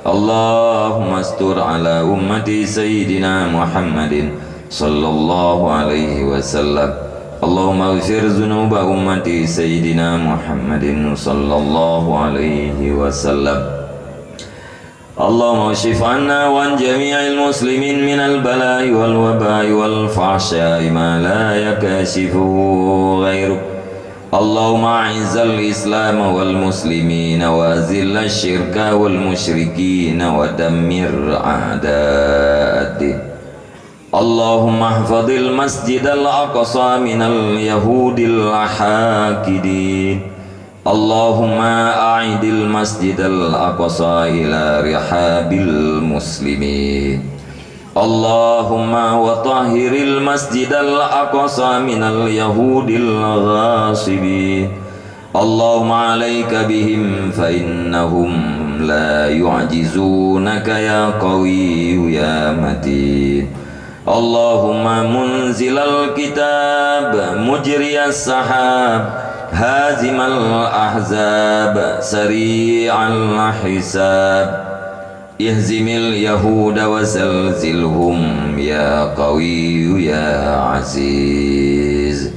اللهم استر على أمة سيدنا محمد صلى الله عليه وسلم. اللهم اغفر ذنوب أمة سيدنا محمد صلى الله عليه وسلم. اللهم اكشف عنا وعن جميع المسلمين من البلاء والوباء والفحشاء ما لا يكشفه غيرك. اللهم أعز الإسلام والمسلمين وأذل الشرك والمشركين ودمر أعداء الدين. اللهم احفظ المسجد الأقصى من اليهود الحاقدين. اللهم أعد المسجد الأقصى إلى رحاب المسلمين. اللهم وطهر المسجد الأقصى من اليهود الغاصبين. اللهم عليك بهم فإنهم لا يعجزونك يا قوي يا متين. اللهم منزل الكتاب، مجري السحاب، هازم الأحزاب، سريع الحساب، اهزم اليهود وزلزلهم يا قوي يا عزيز.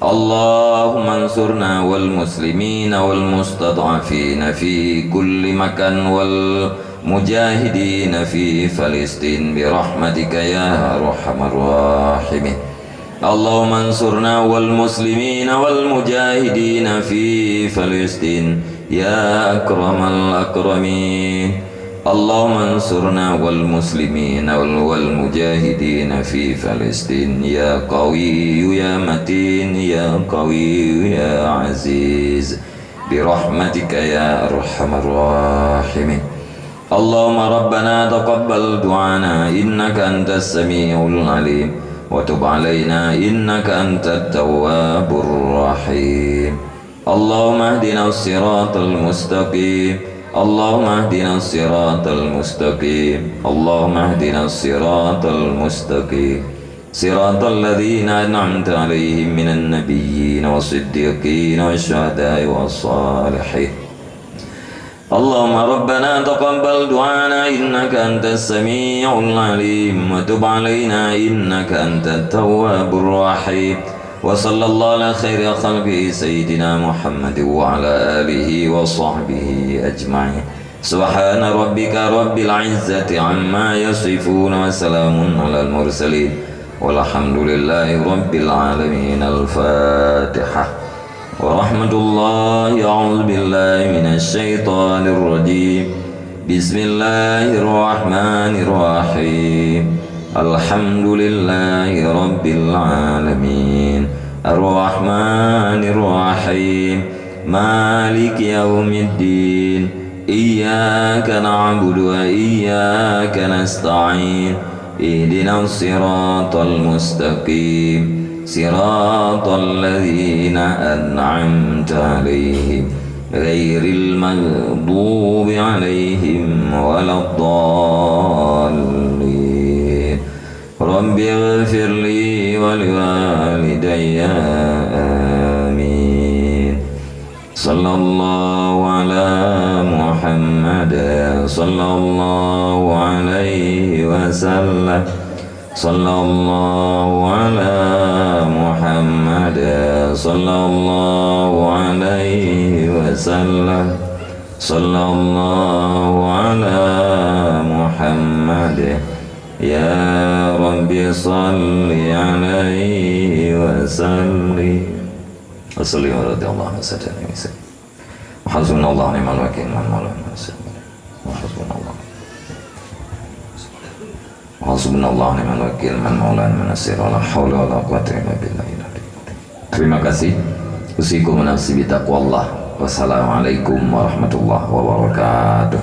اللهم انصرنا والمسلمين والمستضعفين في كل مكان والمجاهدين في فلسطين برحمتك يا أرحم الراحمين. اللهم انصرنا والمسلمين والمجاهدين في فلسطين يا أكرم الأكرمين. اللهم انصرنا والمسلمين وال-، والمجاهدين في فلسطين يا قوي يا متين يا قوي يا عزيز برحمتك يا أرحم الراحمين. اللهم ربنا تقبل دعانا إنك أنت السميع العليم وتب علينا إنك أنت التواب الرحيم. اللهم اهدنا الصراط المستقيم. اللهم اهدنا الصراط المستقيم. اللهم اهدنا الصراط المستقيم. صراط الذين أنعمت عليهم من النبيين والصديقين والشهداء والصالحين. اللهم ربنا تقبل دعانا إنك أنت السميع العليم وتب علينا إنك أنت التواب الرحيم. وصلى الله على خير خلقه سيدنا محمد وعلى آله وصحبه أجمعين. سبحان ربك رب العزة عما يصفون وسلام على المرسلين والحمد لله رب العالمين. الفاتحة. ورحمة الله. أعوذ بالله من الشيطان الرجيم. بسم الله الرحمن الرحيم. الحمد لله رب العالمين. الرحمن الرحيم. مالك يوم الدين. إياك نعبد وإياك نستعين. اهدنا الصراط المستقيم. صراط الذين أنعمت عليهم. غير المغضوب عليهم ولا الضالين. رب اغفر لي ولوالدي. آمين. صلى الله على محمد. صلى الله عليه وسلم. صلى الله على محمد. صلى الله عليه وسلم. صلى الله على محمد. يا رب صل عليه وسلم. وسلم رضي الله عنه وسلم. وحسبنا الله ونعم الوكيل، نعم المولى ونعم النصير. وحسبنا الله. وحسبنا الله ونعم الوكيل، نعم المولى ونعم النصير. ولا حول ولا قوة إلا بالله العلي العظيم. Terima kasih. Usikum wa nafsi bitaqwallah. Wassalamualaikum warahmatullahi wabarakatuh.